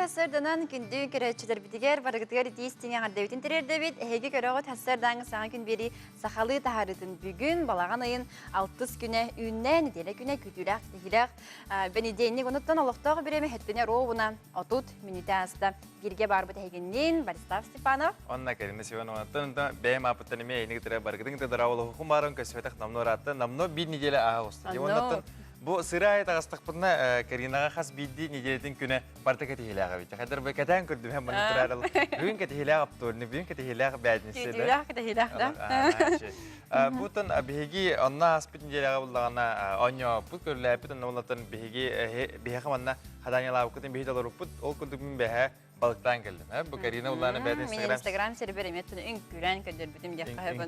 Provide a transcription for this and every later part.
Үтүө сарданан күндү көрөөччүлэрбитигэр барыгытыгар итии истиҥ эҕэрдэбитин тириэрдэбит. Эһиги көрөҕүт сардааҥы саҥа күн биэрии сахалыы таһаарыытын бүгүн балаҕан ыйын алтыс күнэ үүннэ нэдиэлэ күнэ күүтүүлээх кэтэһиилээх бэнидиэнньик онуттан олохтоох бириэмэ хэттэнэ ровуна 30 мүнүүтэ ааста. Бииргэ баарбыт эһигинниин Борислав Степанов. Онна Карина Семеновнаттан да бэйэм аапыттан эмиэ эйини кытары баргытын кытары дорооболоһуохум баарын көспөтөх намно ыраатта намно биир неделя ааһа оста. Оннаттан Бу сыра аайы таҕыстахпытына, Каринаҕа хас биирдии нэдиэлэтин күнэ барыта кэтэһиилээх эбит. Хайдар бу кэтээн көрдүм, һэм манна тураарыл. Бүгүн кэтэһиилээх оптуорунньук, бүгүн кэтэһиилээх бээтинсэ да. Күүтүүлээх кэтэһиилээх да. Бутан биһиги онно ааспыт нэдиэлэҕэ буллаҕына оонньооппут, көрүлээппит, онно буллаттан биһиги биһиэхэ манна хадаанньалаабыккытын биһи толоруппут. Ол курдук мин бэһэ балыктаан кэллим. Э, бу Карина Улаана бэйэтин Мин Инстаграм сирбэр эмиэ түнэ үҥкүүлээн көрдөрбүтүм диэххэ сөп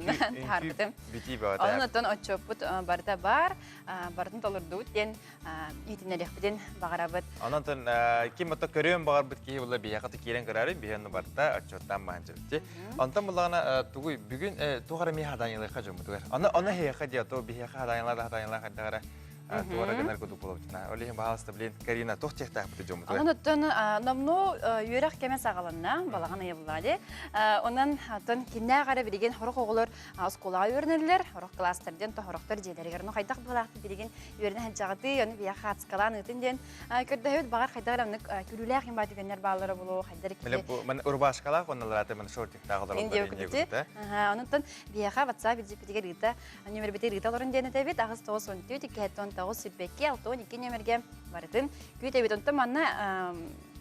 таһаарбытым. Битии бөҕөтө. Онон оттон отчуоппут барыта баар, барытын толордубут диэн иһитиннэриэхпитин баҕарабыт. Онон ким ото көрүөн баҕарбыт киһи була биһиэхэ киирэн көрөөрү биһиэн барыта отчуоттаан баһан дьэбитти. Онтон буллаҕына тугуй бүгүн туох эрэ миэхэ хадаанньалыахха дьоммутугар. Аны аны эһиэхэ диэ то биһиэхэ хадаанньалаа да хадаанньалаа хайдах эрэ туора гынар курдук буолабытына. Ол иһин баһаалыста блин Карина туох диэхтээхпит дьоммутугар. Онон оттон номнуо үөрэх кэмэ саҕаланна, балаҕан ыйыллаа дии. Онон оттон кимнээх эрэ билигин сорох оҕолор оскуолаҕа үөрэнэллэр, сорох кылаастар диэн сорохтор дьиэлэригэр. Ну хайдах быһыылаахтык билигин үөрэнэ сылдьаҕытый, ону биһиэхэ хаацкалаан ыытын диэн көрдөһөбүт. Баҕар хайдах эрэ оннук күлүүлээх юм түгэннэр бааллара буолуо, хайдах эрэ киһи... Мин рубашкалаах оннулар мен шортиктаах олороллор инде Онон биһиэхэ WhatsApp илдьиппитигэр ыыта Нүөмэрбитин ыыта олорон диэн этэбит. Аҕыс 94 209 22 62 нүөмэргэ барытын күүтэбит. Онтон манна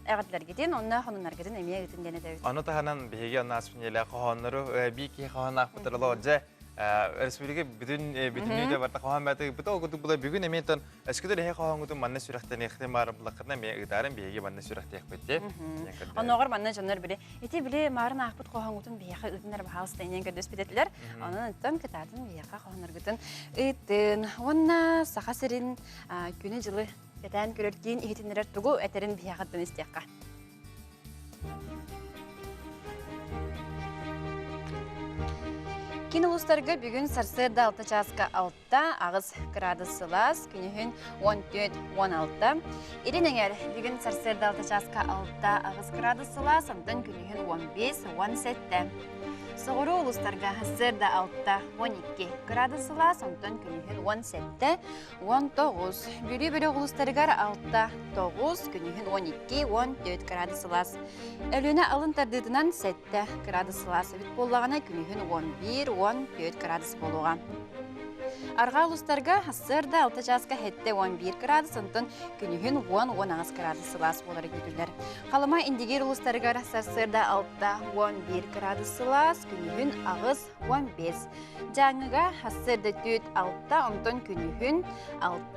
эҕэрдэлэргитин, онно хонуннаргытын эмиэ ыытын диэн этэбит. Ону таһынан биһиги онно аспинелэ хоһооннору бии киһи хоһооннаахпытыр олоо дьэ республика бүтүн бүтүннүү да барта хоһоон бэти ыыппыта ол курдук була бүгүн эмиэ тон өскөтө эһи хоһооҥҥутун манна сүрэхтэниэхтин баар буллаххытына эмиэ ыытаарын биһиги манна сүрэхтиэхпит дии. Оннооҕор манна дьоннор били Ити били маарын аахпыт хоһооҥҥутун биһиэхэ ыытын эрэ баһаалыста инэн көрдөспүт этилэр. Онон оттон кытаатын биһиэхэ хоһоонноргутун ыытын. Уонна Саха сирин күнү-дьылы кэтээн көрөр киин иһитиннэрэр тугу этэрин биһиэхэттэн истиэххэ. Кин улуустарга бүгүн сарсыарда 6 чааска 6 8 градус сылаас, күнүһүн 14-16. Илин эҥэр бүгүн сарсыарда 6 чааска 6 8 градус сылаас, онтон күнүһүн 15-17. Соҕуруу улуустарга сарсыарда 6 12 градус сылаас, онтон күнүһүн 17 19. Бүлүү бөлөх улуустарыгар 6 9, күнүһүн 12 14 градус сылаас. Өлүөнэ алын тардыытынан 7 градус сылаас эбит буоллаҕына, күнүһүн 11-14 градус буолуоҕа. Арҕаа улуустарга сарсыарда 6 чааска 7-11 градус, онтон күнүһүн 10-18 градус сылаас буолара күүтүллэр. Халыма Индигиир улуустарыгар сарсыарда 6-11 градус сылаас, күнүһүн 8-15. Дьааҥыга сарсыарда 4-6, онтон күнүһүн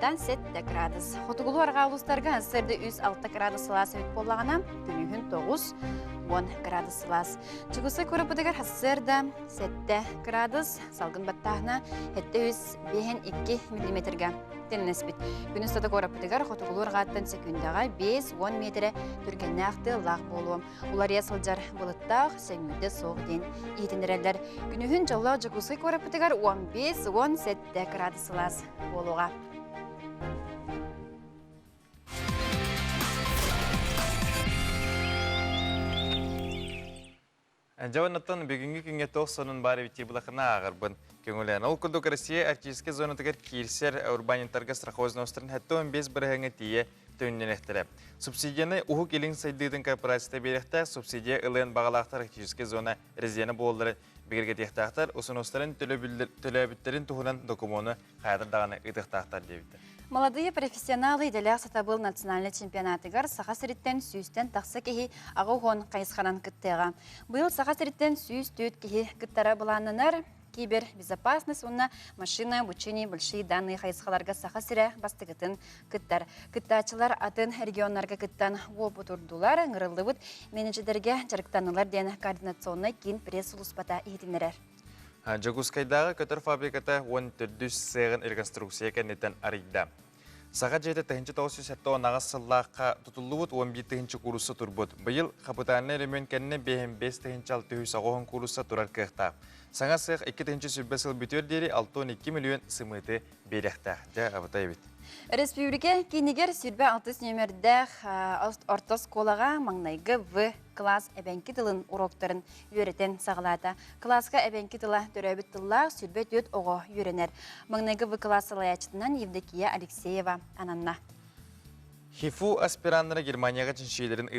6-7 градус. Хотугулуу арҕаа улуустарга сарсыарда 3-6 градус сылаас эбит буоллаҕына, күнүһүн 9-10 градус сылаас. Чугуса куораппытыгар сарсыарда 7 градус, салгын баттааһына 752 миллиметрга тэннэспит. Күн устата куораппытыгар хотугулуу арҕааттан секундаҕа 5-10 миэтэрэ түргэннээх тыаллаах буолуо. Уларыйа сылдьар былыттаах, сөҥүүтэ суох диэн иһитиннэрэллэр. Күнүһүн дьоллоох Дьокуускай куораппытыгар 15-17 градус сылаас буолуоҕа. Дьэ оннуттан бүгүҥҥү күҥҥэ туох сонун баар эбит былахына ааҕарбын көҥүлээн. Ол курдук Россия Арктическай зонатыгар киирсэр урбаанньыттарга страховой взностарын 75 бырыһыаҥҥа тиийэ төннүнэхтэрэ. Субсидияны Уһук Илин сайдыытын корпорацията биэриэхтээх, субсидия ылыан баҕалаахтар Арктическай зона резиденэ буолалларын бигэргэтиэхтээхтэр, усунуостарын төлөөбүттэрин туһунан докумуону хайатар даҕаны ыытыахтаахтар диэбиттэр. Молодые профессионалы идэлээх сатабыл национальнай чемпионатыгар Саха сириттэн сүүстэн тахса киһи аҕа уон хайысханан кыттыаҕа. Быйыл Саха сириттэн 104 киһи кыттара былааннанар. Кибербезопасность уонна машина обучение большие данные хайысхаларга Саха сирэ бастакытын кыттар. Кыттааччылар атын регионнарга кыттан уопутурдулар, ыҥырыллыбыт менеджердэргэ дьарыктаннылар диэн координационнай киин пресс-сулууспата иһитиннэрэр. Дьокуускайдааҕы көтөр фабриката 14 сыаҕын реконструкция кэнниттэн арыйда. Саха дьиэтэ 1978 сыллаахха тутуллубут 11 тыһыынча куурусса турбут. Быйыл хапытаальнай өрөмүөн кэннэ 55 тыһыынча 690 куурусса турар кыахтаах. Саҥа сыах 2 тыһыынча сүүрбэ сыл бүтүөр диэри 62 миллион сымыыты биэриэхтээх. Дьэ, абытай эбит. Республика киинигэр 26 нүөмэрдээх орто оскуолаҕа маҥнайгы В класс эбэҥки тылын уроктарын үөрэтэн саҕалаата. Кылааска эбэҥки тыла төрөөбүт тыллаах 24 оҕо үөрэнэр. Маҥнайгы В класс салайааччытынан Евдокия Алексеева ананна. ХИФУ аспираннара Германияҕа чинчийиилэрин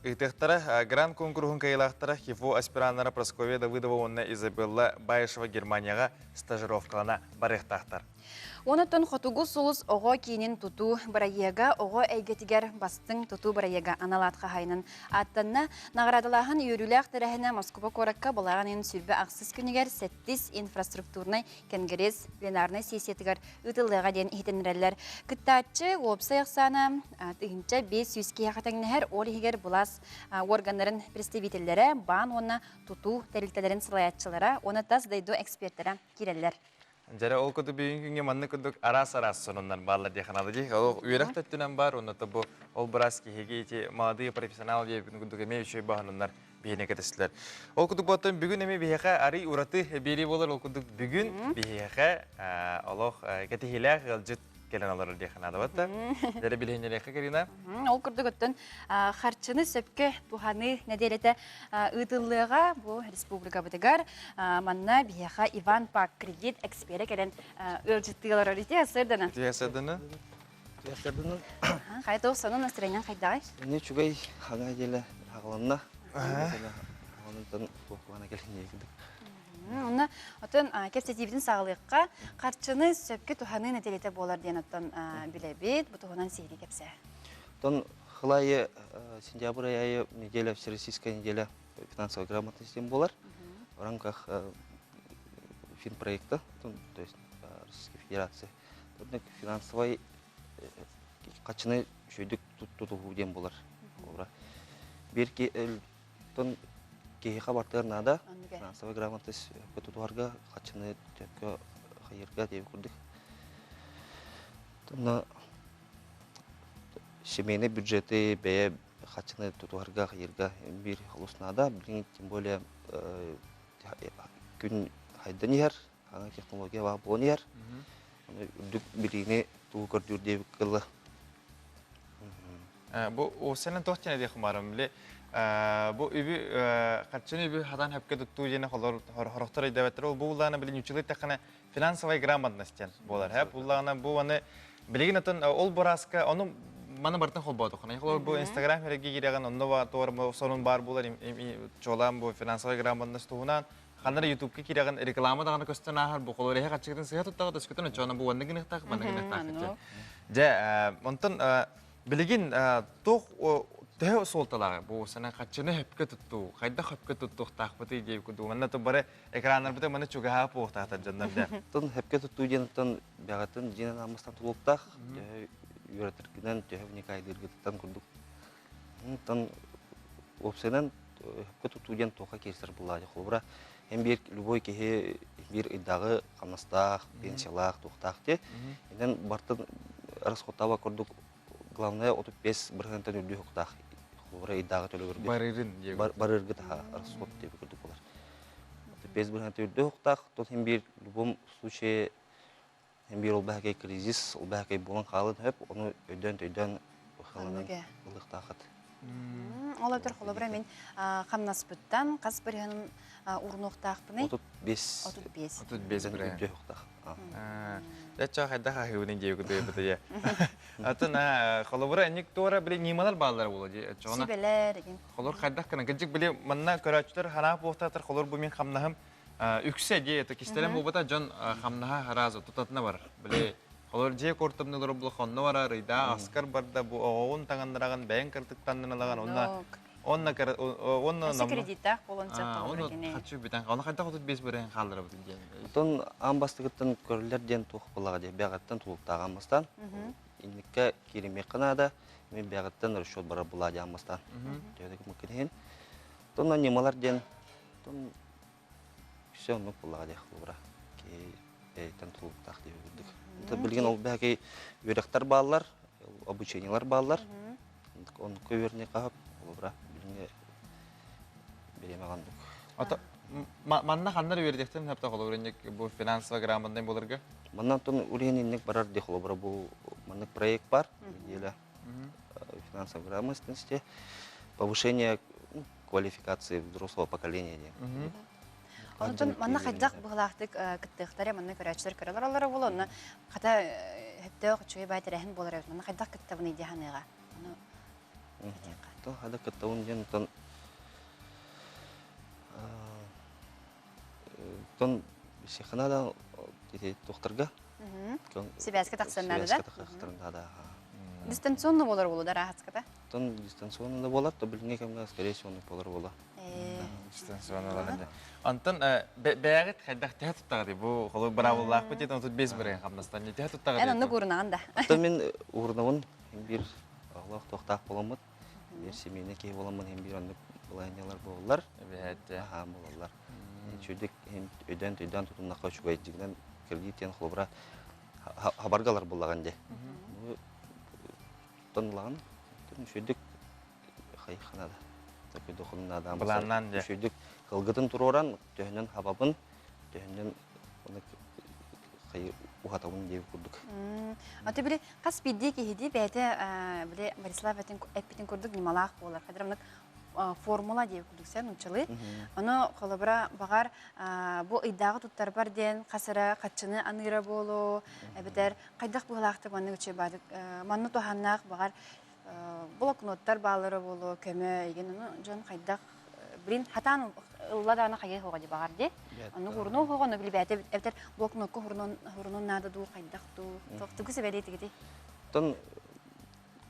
ыытыахтара. Грант куонкуруһун кыайыылаахтара ХИФУ аспираннара Прасковья Давыдова уонна Изабелла Баишева Германияҕа стажировкалана барыахтаахтар. Онтон Хотугу сулус оҕо киинин тутуу бырайыага оҕо эйгэтигэр бастыҥ тутуу бырайыага анал аат хаһаайынын ааттанна. Наҕараадалааһын үөрүүлээх тэрээһинэ Москуба куоракка балаҕан ыйын 26 күнүгэр сэттис инфраструктурнай кэнгириэс пленарнай сессиятыгар ыытыллыаҕа диэн иһитиннэрэллэр. Кыттааччы уопсай ахсаана 1500 киһиэхэ тэҥнэһэр, ол иһигэр былаас уорганнарын представителлэрэ, баан уонна тутуу тэрилтэлэрин салайааччылара уонна тас дойду экспертэрэ киирэллэр. Дьэрэ ол курдук бүгүн күҥҥэ маннык курдук араас-араас сонуннар бааллар диэххэ наада дии. Ол үөрэх да өттүнэн баар, уонна бу ол быраас киһиги ити молодые профессионал диэбитин курдук эмиэ үчүгэй баһаныннар биһиэхэ кэтэстилэр. Ол курдук буоттан бүгүн эмиэ биһиэхэ арый ураты биэрии буолар. Ол курдук бүгүн биһиэхэ олох кэтиһиилээх ыалдьыт кэлэн олорор диэххэ наада батта. Дьэрэ билиһиннэриэххэ Карина. Ол курдук оттон харчыны сөпкө туһаныы нэдиэлэтэ ыытыллыаҕа бу республикабытыгар. Манна биһиэхэ Иван Пак кредит эксперэ кэлэн ыалдьыттыы олорор. Ити сырдана. Ити сырдана. Сырдана. Хайа сонун настроениең хайдаҕай? Эне үчүгэй хаҥа деле хагаланна. Онтон туохкуана кэлин Онно отон кэпсэтиибитин саҕалыахха харчыны сөпкө туһаныы нэдиэлэтэ буолар диэн оттон билэбит. Бу туһунан сиһилии кэпсээ. Оттон хылайы сентябрь айы неделя всероссийская неделя финансовой грамотности буолар. В рамках финпроекта, то есть Российской Федерации. Финансовай харчыны үчүгэйдик тутуһуу диэн буолар. Биир Оттон киһиэхэ бартыгар наада финансовай грамотность тутуһарга, хаччыны төккө хайырга диэбит курдук. Онно семейный бюджеты бэйэ хаччыны тутуһарга, хайырга биир олус наада. Билигин тем более күн хайдан иһэр, аны технология баар буолан иһэр. Аны үрдүк билиини тугу көрдүүр диэбит кылла. Бу уусанан туох диэн этиэх баарым били бу үбү харчыны үбү хатан хөпкө туттуу диэн хорохтор өйдөбөттөр ол бу улаана били ньуччулуу эттэххинэ финансовая грамотность диэн буолар һэ буллаҕына бу аны билигин отон ол бырааска ону маны барытын холбоотоххуна холобур бу инстаграм эрги киирэҕин онно туор сонун баар буолар чуолаан бу финансовая грамотность туһунан ханна эрэ ютубка киирэҕин реклама даҕаны көстөн ааһар бу холобур эһэ хаччыгытын сыһа туттаҕыт өскөтүн оччоҕуна бу уонна гыныахтаах манна гыныахтаах дьэ онтон билигин туох төһө суолталааҕый бу сана хаччыны хөпкө туттуу хайдах хөпкө туттуохтаахпытый диэбит курдук манна то бары экраннарбыта маны чугаһаап буолуохтаахтар дьоннор дэ Тон хөпкө туттуу диэн оттон бэҕэтин дьиэнэн ааммастан тулуктаах төһө үөрэтэргинэн төһө вникайдыыргытыттан курдук Онтон уопсайынан өһөхкө тутуу диэн туохха киирсэр буоллаҕа дии. Холобура, эн биир любой киһи биир ыйдааҕы хамнастаах, пенсиялаах, туохтаах дии. Инэн бартын расходтаабат курдук главное 35 бырыһыантан үрдүү хоктаах. Холобура, ыйдааҕы төлөбүргүт. Барырын диэбит. Барыргыт аха расход диэбит курдук буолар. 35 бырыһыантан үрдүү хоктаах, тот иһин биир в любом случае Биир ол бэһэкэй кризис, ол бэһэкэй буолан хаалан сөп, ону өйдөөн-төйдөөн халанан ылыахтааххыт. Ол эбэтэр холобура мин хамнаспыттан хас бырыһыанын уурунуохтаахпыный? 35. 35. 35 бырыһыан. Үрдүөхтаах. Дьэ хайдах аһыыбыный диэбит кутуйбут Атын холобура инник туора били ньымалар бааллара буолуо дии. Оччоҕуна Сүбэлэр игин. Холор хайдах гынан кырдьык били манна көрөөччүлэр хараап буолуохтаахтар холор бу мин хамнаһым Үксэ дии, это кистэлэҥ буолбата дьон хамнаһа сразу тутатына барар. Били, холор дьиэ куортамнылар була хонно барар, ыйдаа аскар барда, бу оҕоҕун таҥыннараҕын, бэйэҥ кыртыктаннын ылаҕын, онно онно онно Өссө кредиттаах буолуон сөп Оны хаччы бүтэн, оны хайдах 35 бырыһын хаалларабыт диэн. Оттон аан бастакыттан көрүллэр диэн туох буоллаҕа дии, бэҕэттэн тулуктаах аан бастаан. Инникке кииримиэххэ наада, мен бэҕэттэн расчет барар буоллаҕа дии аан бастаан. Төһө да кымыккын иһин. Оттон ньымалар диэн Все оннук буоллаҕа диэх холобура киһи бэйэтиттэн тутулуктаах диэбит курдук. Билигин ол бэһэкэй үөрэхтэр бааллар, обучениелар бааллар. Оннукка үөрэнэ хаһап холобура билиҥҥи бириэмэҕэ оннук. Ото манна ханнар үөрэтиэхтэрин сөптөөх холобура инник бу финансово грамотный буоларга? Манна оттон улиһин инник барар дии холобура бу Маннык проект бар, неделя финансовой грамотности, повышение квалификации взрослого поколения диэн. Онтон манна хайдах быһылаахтык кыттыахтара, манна көрөөччүлэр көрөлөр олоро буолуо, онно хата хөптөөх үчүгэй баай тэрээһин буолар эбит. Манна хайдах кыттабыный дии саныаҕа. Ону То хада кыттабын диэн тон тон сихана да тухтарга Сибээскэ тахсан наада да? Сибээскэ тахсан наада. Дистанционно болар болу да рахатската? Тон дистанционно да болар, то билиҥҥи кэмҥэ скорее всего болар бола. Дистанционно болар. Антон бэйэҕит хайдах төһө туттаҕытый? Бу холу быраабыллаахпыт диэн 35 бырыһыан хамнастан төһө туттаҕытый? Эн оннук уурунагын да. Оттон мин уурунабын биир оҕолоох туохтаах буоламмыт, биир семейный киһи буоламмын иһин биир оннук былаанньалар буолаллар. Эбээт. Аһаа буолаллар. Үчүгдүк иһин өйдөөн төйдөөн тутуннахха үчүгэй дьигинэн кредит диэн холобура хабаргалар буллаҕын дии. Туттан ылаҕын, үчүгдүк хайыххана да. Такой наада. Былааннаан дьэ. Үчүгдүк кылгытын туруоран, төһөнөн хабабын, төһөнөн уһатабын диэбит курдук. Аты били хас биирдии киһидии бэйэтэ били Борислав эппитин курдук ньымалаах буолар. Хадрамнык формула диэбит курдук сен нууччалыы. Ону холобура баҕар бу ыйдааҕы туттарбар диэн хас эрэ хаччыны аныыра буолуо, эбэтэр хайдах быһыылаахтык маннык үчүгэй баадык манна туһааннаах баҕар блокноттар бааллара буолуо, көмө игин ону дьон хайдах блин хатаан ылла даҕаны хайыы хоҕо дии баҕар дии. Ону хурунуу хоҕо, ону билбээтэ эбэтэр блокнокка хурунун хурунун наада дуу, хайдах дуу, тугу сэбэлиэтигитий? Оттон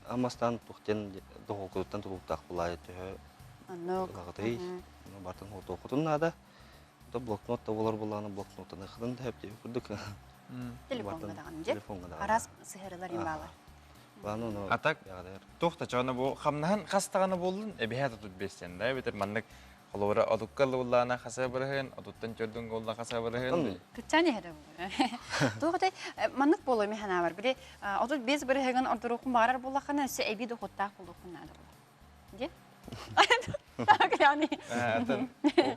аммастан тухтен доҕокутуттан тутулуктаах булаайы төһө Оннук. ылаҕытый, бартын хотуохутун наада. То блокнот да болор булааны блокноттан ыхытын да хөп курдук. Телефонга даҕаны дьэ. Телефонга даҕаны. Араас сыһыарылар им баалар. А так туох да чоно бу хамнаһын хас даҕаны буоллун эбиһэ тут биэстен да эбэтэр маннык холобура отукка ыллаана хаса бырыһын отуттан төрдүн голла хаса бырыһын Кытчаан иһэрэ Туох этэй маннык буолуо ми санаабар били 35 бырыһыгын ордоруоххун баҕарар буоллаххына өссө эбии дохуоттаах буолуоххун наада буолар. Дьэ? Так яғни.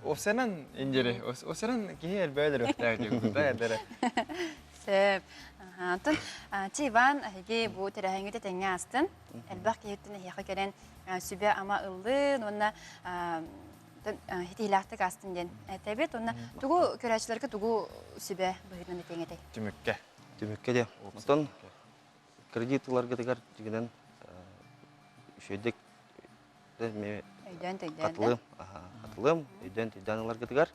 Осенан индири, осенан киһи элбээлэр өхтөөх диэн да эдэрэ. Сөп. Антон, чи Иван, эһиги бу тэрээһиҥҥит этэҥҥэ астын. Элбэх киһиттэн эһиэхэ кэлэн сүбэ-ама ыллын уонна хитиилээхтик астын диэн этэбит. Уонна тугу көрөөччүлэргэ тугу сүбэ быһыытынан этиэҥ этэй? Түмүккэ. Түмүккэ де. Оттон кредит ыларгытыгар дьигинэн үчүгэйдик Өйдөөн төйдөөн хатылым, хатылым, өйдөөн төйдөөн ыларгытыгар,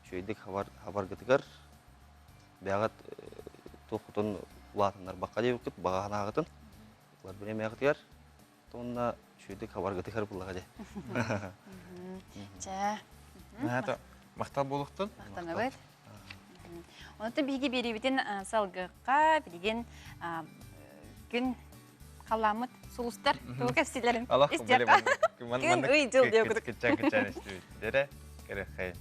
үчүгэйдик хабаргытыгар бэҕэт туоххутун улаатыннарбакка диэбиккит баҕа санааҕытын ылар бириэмэҕитигэр уонна үчүгэйдик хабаргытыгар буллаҕа дии. Чэ. Махтал буолуохтун. Махтанабыт. Онтон биһиги биэриибитин салгыахха билигин күн халааммыт сулустар тугу кэпсиилэрин истиэххэ. Күн ый дьыл диэ курдук. Кыччан кыччан истибит. Дэрэ кэрэххэй.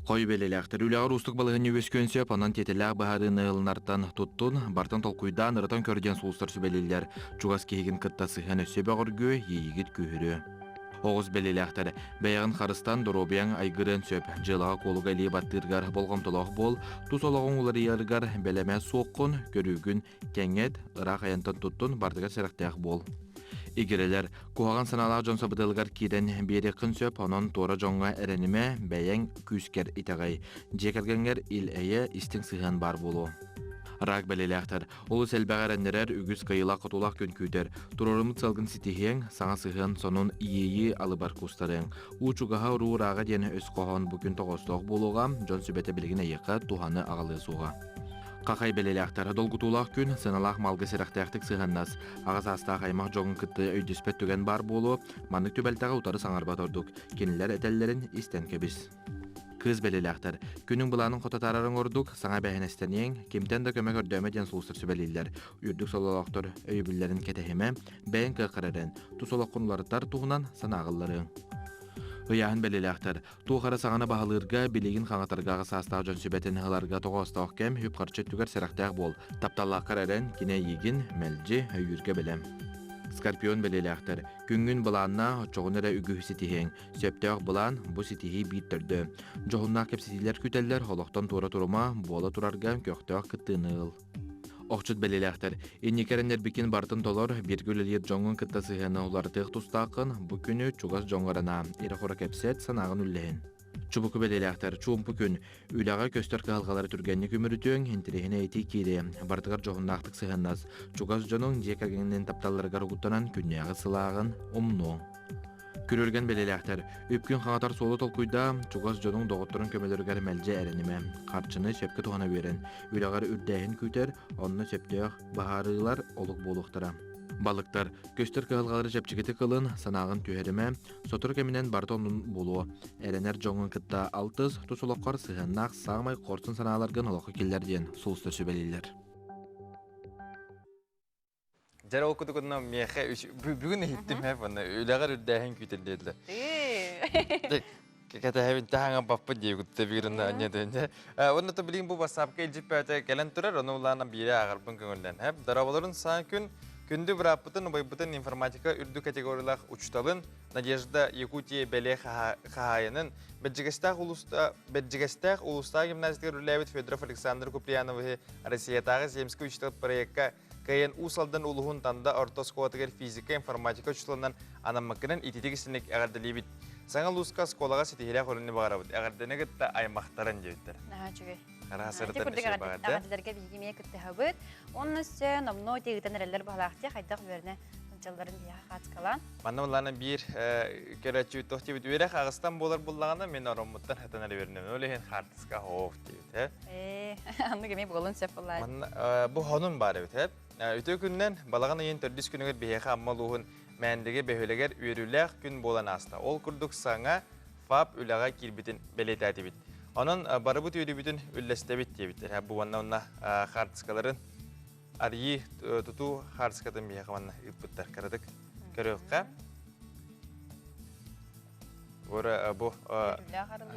Хой бэлэлээхтэр үлэҕэр уустук балаһыанньа үөскүөн сөп, онон тиэтэллээх быһаарыыны ылынартан туттун, бартан толкуйдаан, ырытан көр диэн сулустар сүбэлииллэр. Чугас киһигин кытта сыһыан өссө бөҕөргүө, иэйиигит күүһүрүө. Оҕус бэлиэлээхтэр бэйэҕин харыстан, доруобуйаҥ айгырыан сөп. Дьыалаҕа куолуга илии баттыыргар болҕомтолоох буол, тус олоҕуҥ уларыйарыгар бэлэмэ суоххун, көрүүгүн кэҥэт, ыраах айантан туттун, бардыгар сэрэхтээх буол. Игирэлэр, куһаҕан санаалаах дьон сабыдыалыгар киирэн биэриэххин сөп, онон туора дьоҥҥо эрэнимэ, бэйэҥ күүскэр итэҕэй. Дьиэ кэргэҥҥэр ил-эйэ, истиҥ сыһыан баар буолуо. Рак бэлиэлээхтэр олус элбэҕи эрэннэрэр, үгүс кыайыылаах-хотуулаах күн күүтэр. Туруоруммут сыалгын ситиһиэҥ, саҥа сыһыан, сонун, иэйии алыбар кустарыаҥ. Уу чугаһа уруу ырааҕа диэн өс хоһоон бу күн тоҕоостоох буолуоҕа, дьон сүбэтэ билигин эйиэхэ туһаны аҕалыа суоҕа. Хахай бэлиэлээхтэр долгутуулаах күн, сыаналаах малга сэрэхтээхтик сыһыаннас, аҕа саастаах аймах дьоҥун кытта өйдөспөт түгэн баар буолуо, маннык түбэлтэҕэ утары саҥарбат ордук, кинилэр этэллэрин истэн кэбис. Кыыс бэлиэлээхтэр күнүҥ былаанын хото таарарыҥ ордук, саҥа эбээһинэстэниэҥ, кимтэн да көмө көрдөөмө диэн сулустар сүбэлииллэр. Үрдүк сололоохтор өйөбүллэрин кэтэһимэ, бэйэҥ кыаххар эрэн, тус олоххун уларытар туһунан санааҕылларыаҥ. Ыйааһын бэлиэлээхтэр Туох эрэ саҥаны баһылыырга, билигин хаҥатарга аҕа саастаах дьон сүбэтин ыларга тоҕоостоох кэм, үп-харчы өттүгэр сэрэхтээх буол. Тапталлааххар эрэн, кини эйиигин мэлдьи өйүүргэ бэлэм. Скорпион бэлиэлээхтэр. Күҥҥүн былааннаа, оччоҕуна эрэ үгүһү ситиһиэҥ. Сөптөөх былаан, бу ситиһии биир төрдө. Дьоһуннаах кэпсэтиилэр күүтэллэр, олохтон туора турума, буола турарга көхтөөх кыттыыны ыл. Охчут бэлиэлээхтэр. Инники эрэннэрбиккин барытын толор, бииргэ үлэлиир дьоҥҥун кытта сыһыаны уларытыах тустааххын, бу күнү чугас дьоҥҥор анаа. Ирэ-хоро кэпсэт, санааҕын үллэһин. Чубуку бэлиэлээхтэр чуумпу күн, үлэҕэ көстөр кыһалҕалары түргэнник үмүрүтүөҥ, интэриэһинэй этии киириэ, барытыгар дьоһуннаахтык сыһыаннас, чугас дьонуҥ дьиэ кэргэҥҥин тапталларыгар угуттанан күннээҕи сылааҕын умнуоҥ. Күрүлгэн бэлиэлээхтэр, үпкүн хаҥатар суолу толкуйдаа, чугас дьонуҥ доҕотторуҥ көмөлөрүгэр мэлдьи эрэнимэ, харчыны сөпкө туһана үөрэн, үлэҕэр үрдээһин күүтэр, онно сөптөөх быһаарыылар олук буолуохтара. Балыктар, көстөр кыһалҕалары чэпчэкитик ылын, санааҕын түһэримэ, Сотору кэминэн барыта оннун булуо. Эрэнэр дьоҥҥун кытта алтыс, тус олоххор сыһыаннаах саамай хорсун санааларгын олоххо киллэр диэн сулустар сүбэлииллэр. Дьэ ол кутугунна миэхэ бүгүн иһиттим һэ манна үлэҕэр үрдээһин күүтэр диэтилэр. Кэтэһэбин таһаҥа баппыт дии кутта бииринна аньа дэнэ. Онно то билигин бу WhatsApp-ка илдьиппээтэ кэлэн турар, ону улаана биирэ ааҕарбын көҥүллэн. Хэп дарабаларын саан күн күндү бырааппытын, убайбытын информатика үрдүк категориялаах учуталын Надежда Якутия бэлиэ хаһаайынын Бэрдьигэстээх улууста Бэрдьигэстээх улуустааҕы гимназиятыгар үлэлээбит Федоров Александр Куприяновиһы Россиятааҕы земскэй учуутал проекка кыайан Уус Алдан улууһун Танда орто оскуолатыгар физика, информатика учууталынан анаммыккынан ититик истиник эҕэрдэлиибит. Саҥа улууска оскуолаҕа ситиһиилээх үлэни баҕарабыт. Эҕэрдэни кытта аймахтарын диэбиттэр. Наһаа үчүгэй. Араас Ити сырытан курдук үчүгэй баҕарда. эҕэрдэлэргэ биһиги эмиэ кыттыһабыт. Уонна өссө номнуо ыытан эрэллэр баһылаахтыы хайдах үөрэнэ сылдьалларын биһиэхэ хаацкалаан. Манна буллаана биир көрөөччү туох диэбит үөрэх аҕыстан буолар буллаҕына мин ороммуттан хатан эрэ үөрэнэбин. Ол иһин хаартыска хоох диэбит. Ээ, оннук эмиэ буолуон сөп буоллаа. Манна бу хонун баар эбит. Үтүө күнүнэн балаҕан ыйын төрдүс күнүгэр биһиэхэ Амма улууһун Мээндиги бөһүөлэгэр үөрүүлээх күн буолан ааста. Ол курдук саҥа ФАП үлэҕэ киирбитин бэлиэтээтибит. Онон барыбыт үөрүүбүтүн үллэстэбит диэбиттэр. Бу уонна онно хаартыскаларын арыйыы тутуу хаартыскатын биһиэхэ манна ыыппыттар. Кыратык көрүөххэ. Бу бу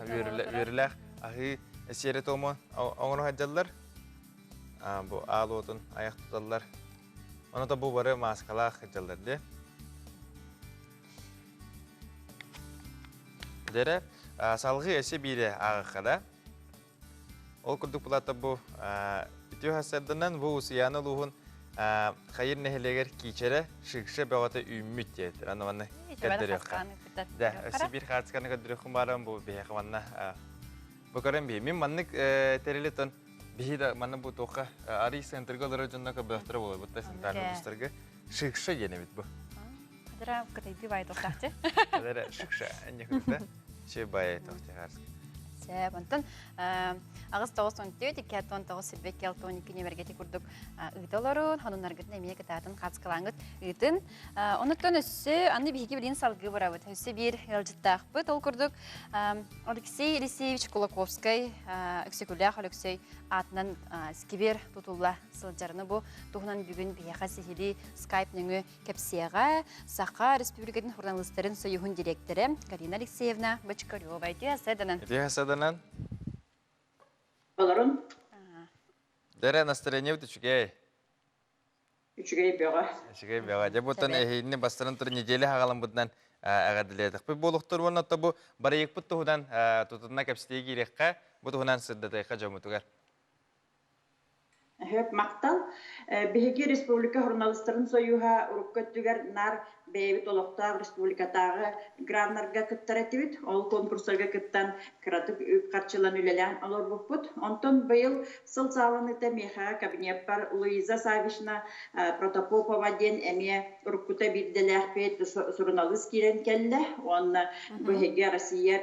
үөрүүлээх аһыы сиэрэ-туому оҥоро сылдьаллар. Бу аал уотун айах туталлар. Ону бу бары мааскалаах сылдьаллар дии. Дэрэ, салгыы өссө биирэ ааҕыахха да. Ол курдук булата бу үтүө сарсыарданан бу Усуйаана улууһун Хайыр нэһилиэгэр киичэрэ шикше бөҕөтө үүммүт диэтир. Аны манна көрдөрүөххэ. Да, өссө биир хаартысканы көрдөрүөххүн баарым бу биһиэхэ манна бу көрөн биһи. Мин маннык тэрили тон биһи да манна бу туохха арый центрга олорор дьонно көрбөхтөрө буолар. Бутта центральный улуустарга шикше диэн эбит бу. Кадыра кытайдыы баай тохтаахчы. Кадыра шикше анньыхыта. Че баай тохтаахчы. Сөп. Онтон 8 9 14 2 19 сирбек 62 нөмерге курдук ыыта олорун, хонуннаргытын эмиэ кытаатын хаацкалаангыт ыытын. Онуттан өссө аны биһиги билин салгыы барабыт. Өссө биир ыалдьыттаахпыт. Ол курдук Алексей Елисеевич Кулаковскай Өксөкүлээх Өлөксөй аатынан сквер тутулла сылдьарыны бу туһунан бүгүн биһиэхэ сиһилии скайп нөҥүө кэпсиэҕэ Саха Республикатын суруналыыстарын союһун дириэктэрэ Галина Алексеевна Бочкарева. Үтүө саданан. Үтүө саданан. Олорун. Дэрэ настроение үчүгэй. Үчүгэй бөҕө. Үчүгэй бөҕө. Дьэ бутан эһиини бастарын тур неделя хаҕаламмытынан эҕэрдэлиэтэхпит буолуохтар уонна бу барыйыкпыт туһунан тутунна кэпсэтии киириэххэ бу туһунан сырдатыахха дьоммутугар. Сөп, махтал. Биһиги республика суруналыыстарын сойууһа урукку өттүгэр наар бэйэбит олохтоох республикатааҕы граннарга кыттар этибит. Ол конкурсарга кыттан кыратык үп харчылан үлэлээн олорбуппут. Онтон быйыл сыл саҕаланыыта миэхэҕэ кабинеппар Луиза Саввична Протопопова диэн эмиэ уруккута биирдэлээхпит суруналыыс киирэн кэллэ. Уонна биһиги Россия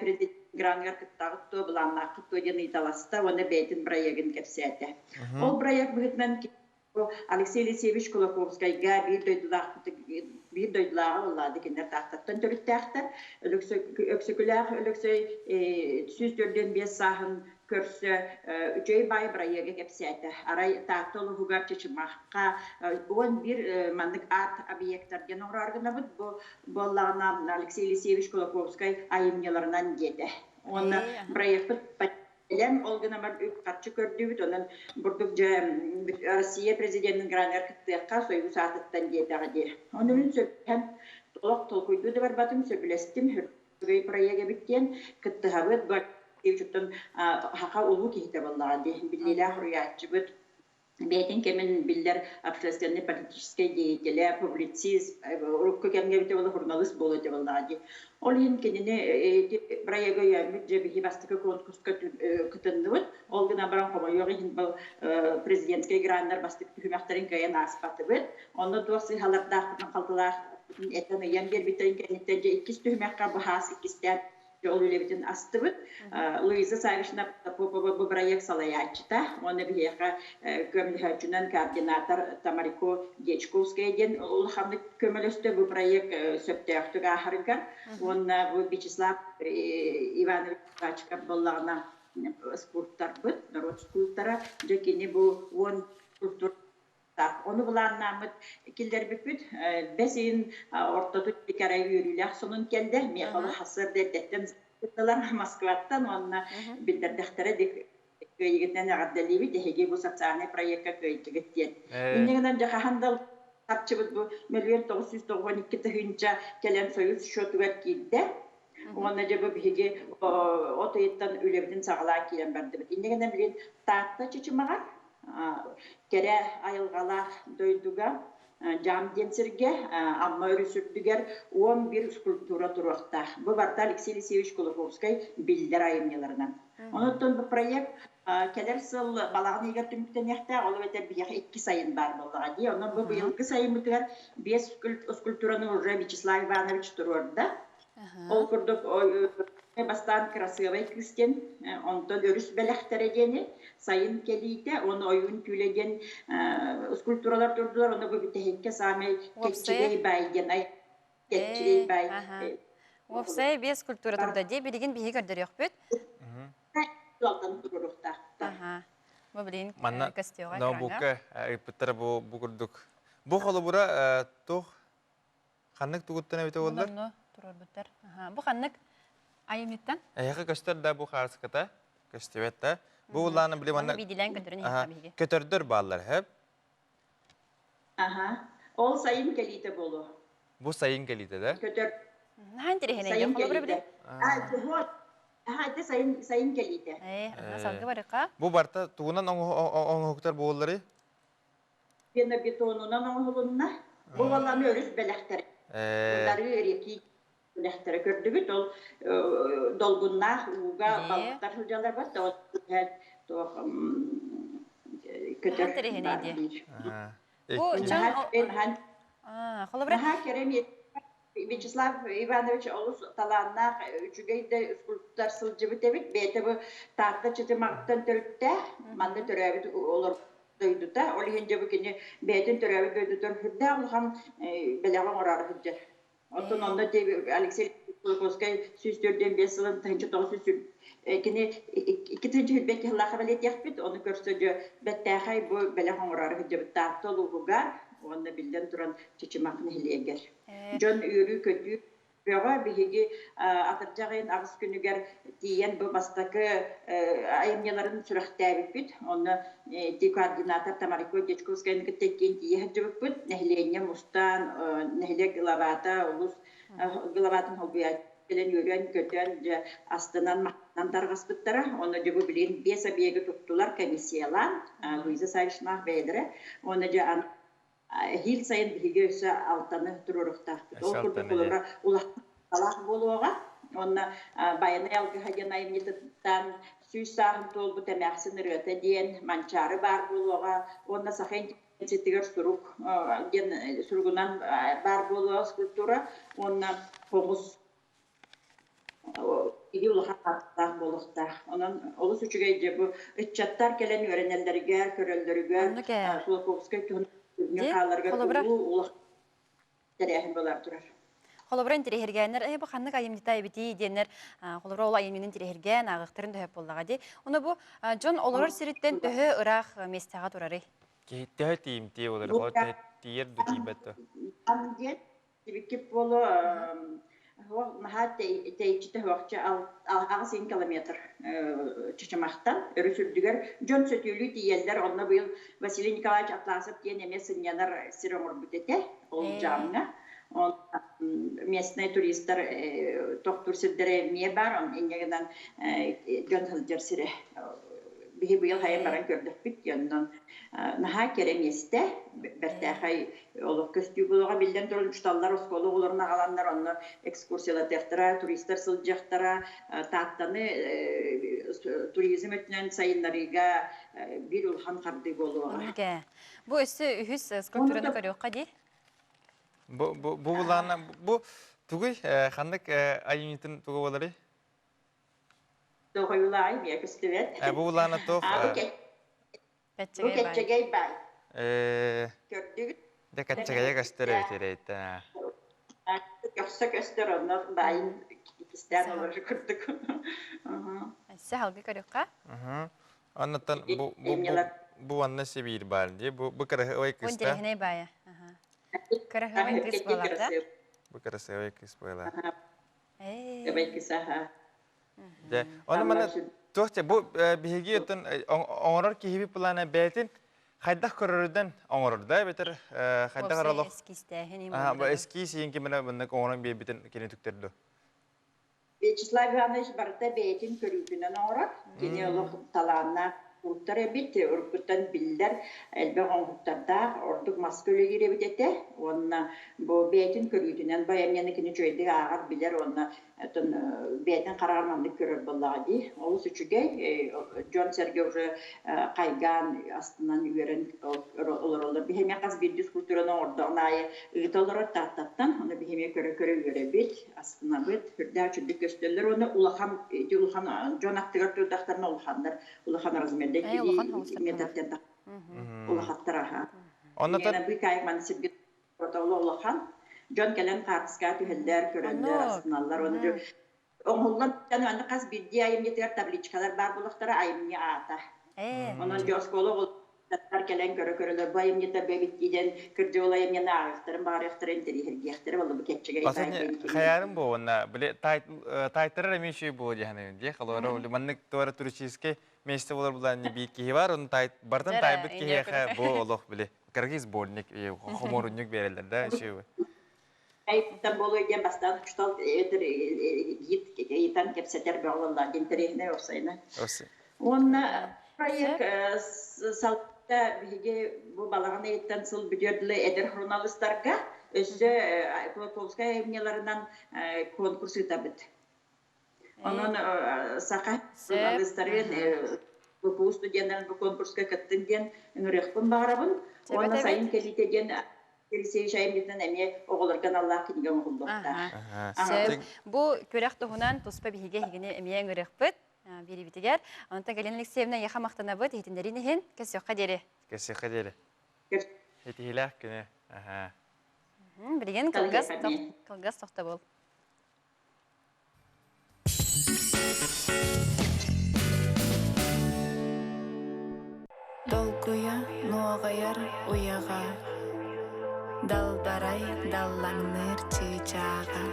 граныгар кыттаҕыт дуо, былааннааххыт дуо диэн ыйыталаста уонна бэйэтин бырайыагын кэпсээтэ. Ол бырайыак быһыытынан Алексей Алексеевич Кулаковскайга биир дойдулаахпыт биир дойдулааҕа буоллаады кинилэр Тааттаттан төрүттээхтэр. Өксөкүлээх Өлөксөй 145 сааһын көрсө үчүгэй баай бырайыагы кэпсээтэ. Арай Таатта улууһугар Чычымахха 11 маннык арт объектар диэн оҥороору гынабыт. Бу буоллаҕына Алексей Елисеевич Кулаковскай айымньыларынан диэтэ. Уонна проекпыт. Бэлэм ол гынан баран үп-харчы көрдүүбүт, онон бурдук дьэ Россия президенин гранныгар кыттыахха Союз аатыттан диэтэҕэ дии. Ону мин сөбүлэһэн олох толкуйдуу да барбатым, сөбүлэстим, үчүгэй проект эбит диэн кыттыһабыт. Бу Алексеевичтан саха улуу киһитэ буоллаҕа дии, биллиилээх суруйааччыбыт, бэйэтин кэмин биллэр общественный политическай деятелэ, публицист, урукку кэмҥэ эбитэ буолла журналист буолуо этэ буоллаҕа дии. Ол иһин кинини ити проегы өйөөммүт дьэ биһи бастакы конкурска кытынныбыт. Ол гынан баран хомойуох иһин бу президентскэй граннар бастакы түһүмэхтэрин кыайан ааспатыбыт. Онно туох сыыһалардаахпытын халтылаахпытын этэн ыйан биэрбиттэрин кэнниттэн дьэ иккис түһүмэххэ быһаас иккистээн ол үлэбитин астыбыт. Луиза Саввична Попова бу бырайыак салайааччыта уонна биһиэхэ көмөлөһөөччүнэн координатор Тамарико Дьячковская диэн улаханнык көмөлөстө бу проект сөптөөхтүк ааһарыгар. Уонна бу Вячеслав Иванович Бачков буоллаҕына скульпторбыт, норуот скульптора. Дьэ кини бу 10 скульптур Ону былааннааммыт киллэрбиппит. Бэс ыйын ортотун икки үөрүүлээх сонун кэллэ. Миэхэ ол сарсыарда эрдэттэн ыыттылар Москваттан уонна биллэрдэхтэрэ кыайыгытынан эҕэрдэлиибит. Эһиги бу социальнай проекка кыайдыгыт диэн. Инньэ гынан дьэ хаһан да харчыбыт бу 1 992 тыһыынча кэлэн Союз счетугар киирдэ. Уонна дьэ бу биһиги от ыйыттан үлэбитин саҕалаан киирэн бардыбыт. Инньэ гынан билигин Таатта Чычымаҕар кэрэ айылҕалаах дойдуга Дьаам диэн сиргэ Амма өрүс үрдүгэр 11 скульптура туруохтаах. Бу барыта Алексей Алексеевич Кулаковскай биллэр айымньыларынан. Онон бу проект кэлэр сыл балаҕан ыйыгар түмүктэниэхтээх, ол эбэтэр биһиэхэ икки сайын баар буоллаҕа дии. Онон бу быйылгы сайыммытыгар биэс скульптураны уже Вячеслав Иванович туруорда. Ол курдук бастаан кырасыабай кыыс диэн, онтон өрүс бэлэхтэрэ диэни, сайын кэлиитэ уонна ойуун түүлэ диэн скульптуралар турдулар. Онно бу бүтэһиккэ саамай кэччигэй баай диэн ай кэччигэй баай. Уопсай биэс скульптура турда дии билигин биһиги көрдөрүөхпүт. Туалтан туруруохтаахтар. Бу билигин Манна көстүөҕэ ноутбукка ыйыппыттара бу бу курдук. Бу холобура туох Ханнык тугуттан эбитэ буоллар? Онно туруорбуттар. Бу ханнык айымньыттан? Эһиэхэ көстөр да бу хаарыската көстүбэт да. Бу улаана били манна биидилээн көтөрүн иһиэхэ биһиги. Көтөрдөр бааллар, хэп? Аха. Ол сайын кэлиитэ буолуо. Бу сайын кэлиитэ да? Көтөр. Наһаа интэриэһинэй. Сайын кэлиитэ. А, это сайын сайын кэлиитэ. Э, салгы барыка. Бу барта тугунан оҥоһуктар буоллары? Пенобетонунан оҥоһулунна. Бу баланы өрүс бэлэхтэрэ. Дарыы реки бэлэхтэрэ көрдүбүт. Ол долгуннаах ууга балыктар сылдьаллар бар. Туох көтөр бар диир. Бу дьон холобура Вячеслав Иванович олус талааннаах, үчүгэй да скульптор сылдьыбыт эбит. Бэйэтэ бу Таатта Чычымаҕыттан төрүттээх, манна төрөөбүт олор дойдута. Ол иһин дьэ бу кини бэйэтин төрөөбүт дойдутугар сүрдээх улахан бэлэҕи оҥороору сылдьар. Оттон онно Алексей Кулаковскай 145 сылын 1900 кини 2022 сыллаахха бэлиэтиэхпит. Ону көрсө дьэ бэртээхэй бу бэлэх оҥороору сылдьыбыт Таатта улууһугар уонна биллэн туран Чычымах нэһилиэгэр. Дьон үөрүү-көтүү бөҕө биһиги атырдьах ыйын аҕыс күнүгэр тиийэн бу бастакы айымньыларын сүрэхтээбиппит. Онно ити координатор Тамарико Дьячковскаяны кытта иккиэн тиийэ сылдьыбыппыт. Нэһилиэнньэ мустан, нэһилиэк главата, улуус главатын солбуйааччы кэлэн үөрэн-көтөн, дьэ астынан, махтанан тарҕаспыттара. Онно дьэ бу билигин биэс объегы туттулар комиссиялаан, Луиза Саввичнаах бэйэлэрэ. Уонна дьэ Эһиил сайын биһиги өссө алтаны туруоруохтаахпыт. Ол курдук холобура улахан талаах буолуоҕа. Уонна Байанай алгыһа диэн айымньытыттан сүүс сааһын туолбут эмээхсин ырыата диэн Манчаары баар буолуоҕа. Уонна саха интеллигенциятыгар сурук диэн суругунан баар буолуоҕа скульптура. Уонна хомус Киһи улахан ааттаах буолуохтаах. Онон олус үчүгэй дьэ бу ыччаттар кэлэн үөрэнэллэригэр, көрөллөрүгэр Оннук ээ. Кулаковскай туһунан Дьэ, хааларыгар холобура улуу улахан тэрээһин буолар турар. Холобура интэриэһиргээннэр ээ бу ханнык айымньыта эбитий диэннэр холобура ол айымньыны интэриэһиргээн ааҕыахтарын төһө буоллаҕа дии. Ону бу дьон олорор сириттэн төһө ыраах миэстэҕэ турарый? Киһи төһө тиийимтиэ буолар, холобура тиийэр да тиийбэт да. Диэн Сибиккит буолуо. Наһаа тэйиччитэ суохча 8 километр Чычымахтан өрүс үрдүгэр дьон сөтүөлүү тиийэллэр. Онно быйыл Василий Николаевич Атласов диэн эмиэ сынньанар сир оҥорбут этэ ол дьаамҥа. Ол местнай туристар тохтуур сирдэрэ эмиэ баар. Инньэ гынан дьон сылдьар сирэ биһи быйыл хайан баран көрдөхпүт онон наһаа кэрэ миэстэ бэртээхэй олох көстүү буолуоҕа биллэн туран учууталлар оскуола оҕолорун аҕаланнар онно экскурсиялатыахтара туристар сылдьыахтара Тааттаны туризм өттүнэн сайыннарыыга биир улахан хардыы буолуоҕа. Бу өссө үһүс скульптураны көрүөххэ дии. Бу бу бу булаана бу тугуй ханнык айымньытын тугу буоларый? Тоҕойулаай миэ көстүбэт. Бу булаана туох? Бу кэччэгэй баай. Көрдүгүт? Дэ кэччэгэйэ көстөр эбит эрэйтэ. Көхсө көстөр онно баайын кистээн олорор курдук. Өссө халгы көрүөххэ. Оннуттан бу бу бу уонна сибиир баар дии. Бу бу кырасыабай кыста. Интеллигентный баайа. Кырасыабай кыыс буолар да? Бу кырасыабай кыыс буолар. Кырасыабай кыыс аха. Дьэ, ону маны туох бу биһиги оттон оҥорор киһибит плана бэйэтин хайдах көрөрүдэн оҥорор да эбэтэр хайдах эрэ олох эскизтээһин эскиз иин киминэ маннык оҥорон биэрбитин кини түктэрдө. Вячеслав Иванович барыта бэйэтин көрүүтүнэн оҥорор. Кини олох талааннаах скульптор эбит, уруккуттан биллэр элбэх оҥоһуктардаах, ордук маска үлэлиир эбит этэ. Уонна бу бэйэтин көрүүтүнэн бу айымньыны кини үчүгэйдик ааҕар, билэр уонна Оттон бэйэтин хараҕар маннык көрөр буоллаҕа дии. Олус үчүгэй. Дьон-сэргэ уже хайгаан, астынан, үөрэн олороллор. Биһи эмиэ хас биирдии скульптураны оҥордоҕун аайы ыыта олорор Тааттаттан. Ону биһи эмиэ көрө-көрө үөрэбит, астынабыт. Сүрдээх үчүгдүк көстөллөр уонна улахан ити улахан дьон аттыгар турдахтарына улаханнар, улахан размерда метртэн улахаттар аха. Оннотон быыкаайык маны сиргэ улахан дьон кэлэн хаартыскаҕа түһэллэр, көрөллөр, астыналлар. Оны оҥоһуллан аны хас биирдии айымньытыгар табличкалар баар буолуохтара айымньы аата. Онон дьэ оскуола оҕолор кэлэн көрө-көрөлөр бу айымньыта бэбит диэн кырдьык ол айымньыны ааҕыахтарын баҕарыахтарын интэриэһиргиэхтэрэ буолла бу кэччэгэй Хайаарым бу уонна били тайтарар эмиэ үчүгэй буолуо диэханыбын дии холобура маннык туора туристическай месте болар булаан биир киһи бар оны бартан тайбыт киһиэхэ бу олох били Кыргыз сборник, хомуурунньук биэрэллэр да үчүгэй. Айыттан буолуо диэн бастаан учуутал гид ыйытан кэпсэтэр бөҕө буолла интэриэһинэй уопсайынан. Уонна проект салта биһиги бу балаҕан ыйыттан сыл бүтүөр дылы эдэр журналистарга өссө Кулаковскай айымньыларынан конкурс ыытабыт. Онон саха журналистарын БПУ студеннарын бу конкурска кыттын диэн ыҥырыахпын баҕарабын. Уонна сайын кэлиитэ диэн Елисей айымньытынан эмиэ оҕолорго аналлаах кинигэ оҥоһуллуохтаах. Сөп. Бу күрэх туһунан туспа биһиги эһигини эмиэ ыҥырыахпыт биэрибитигэр. Онтон Галина Алексеевна эйиэхэ махтанабыт иһитиннэрин иһин. Кэсиэххэ диэри. Кэсиэххэ диэри. Итиһилээх күнү. Билигин кылгас кылгас тохтобул. Долгуйа нуоҕайар уйаҕа, Далбарай даллаҥныыр чыычааҕа,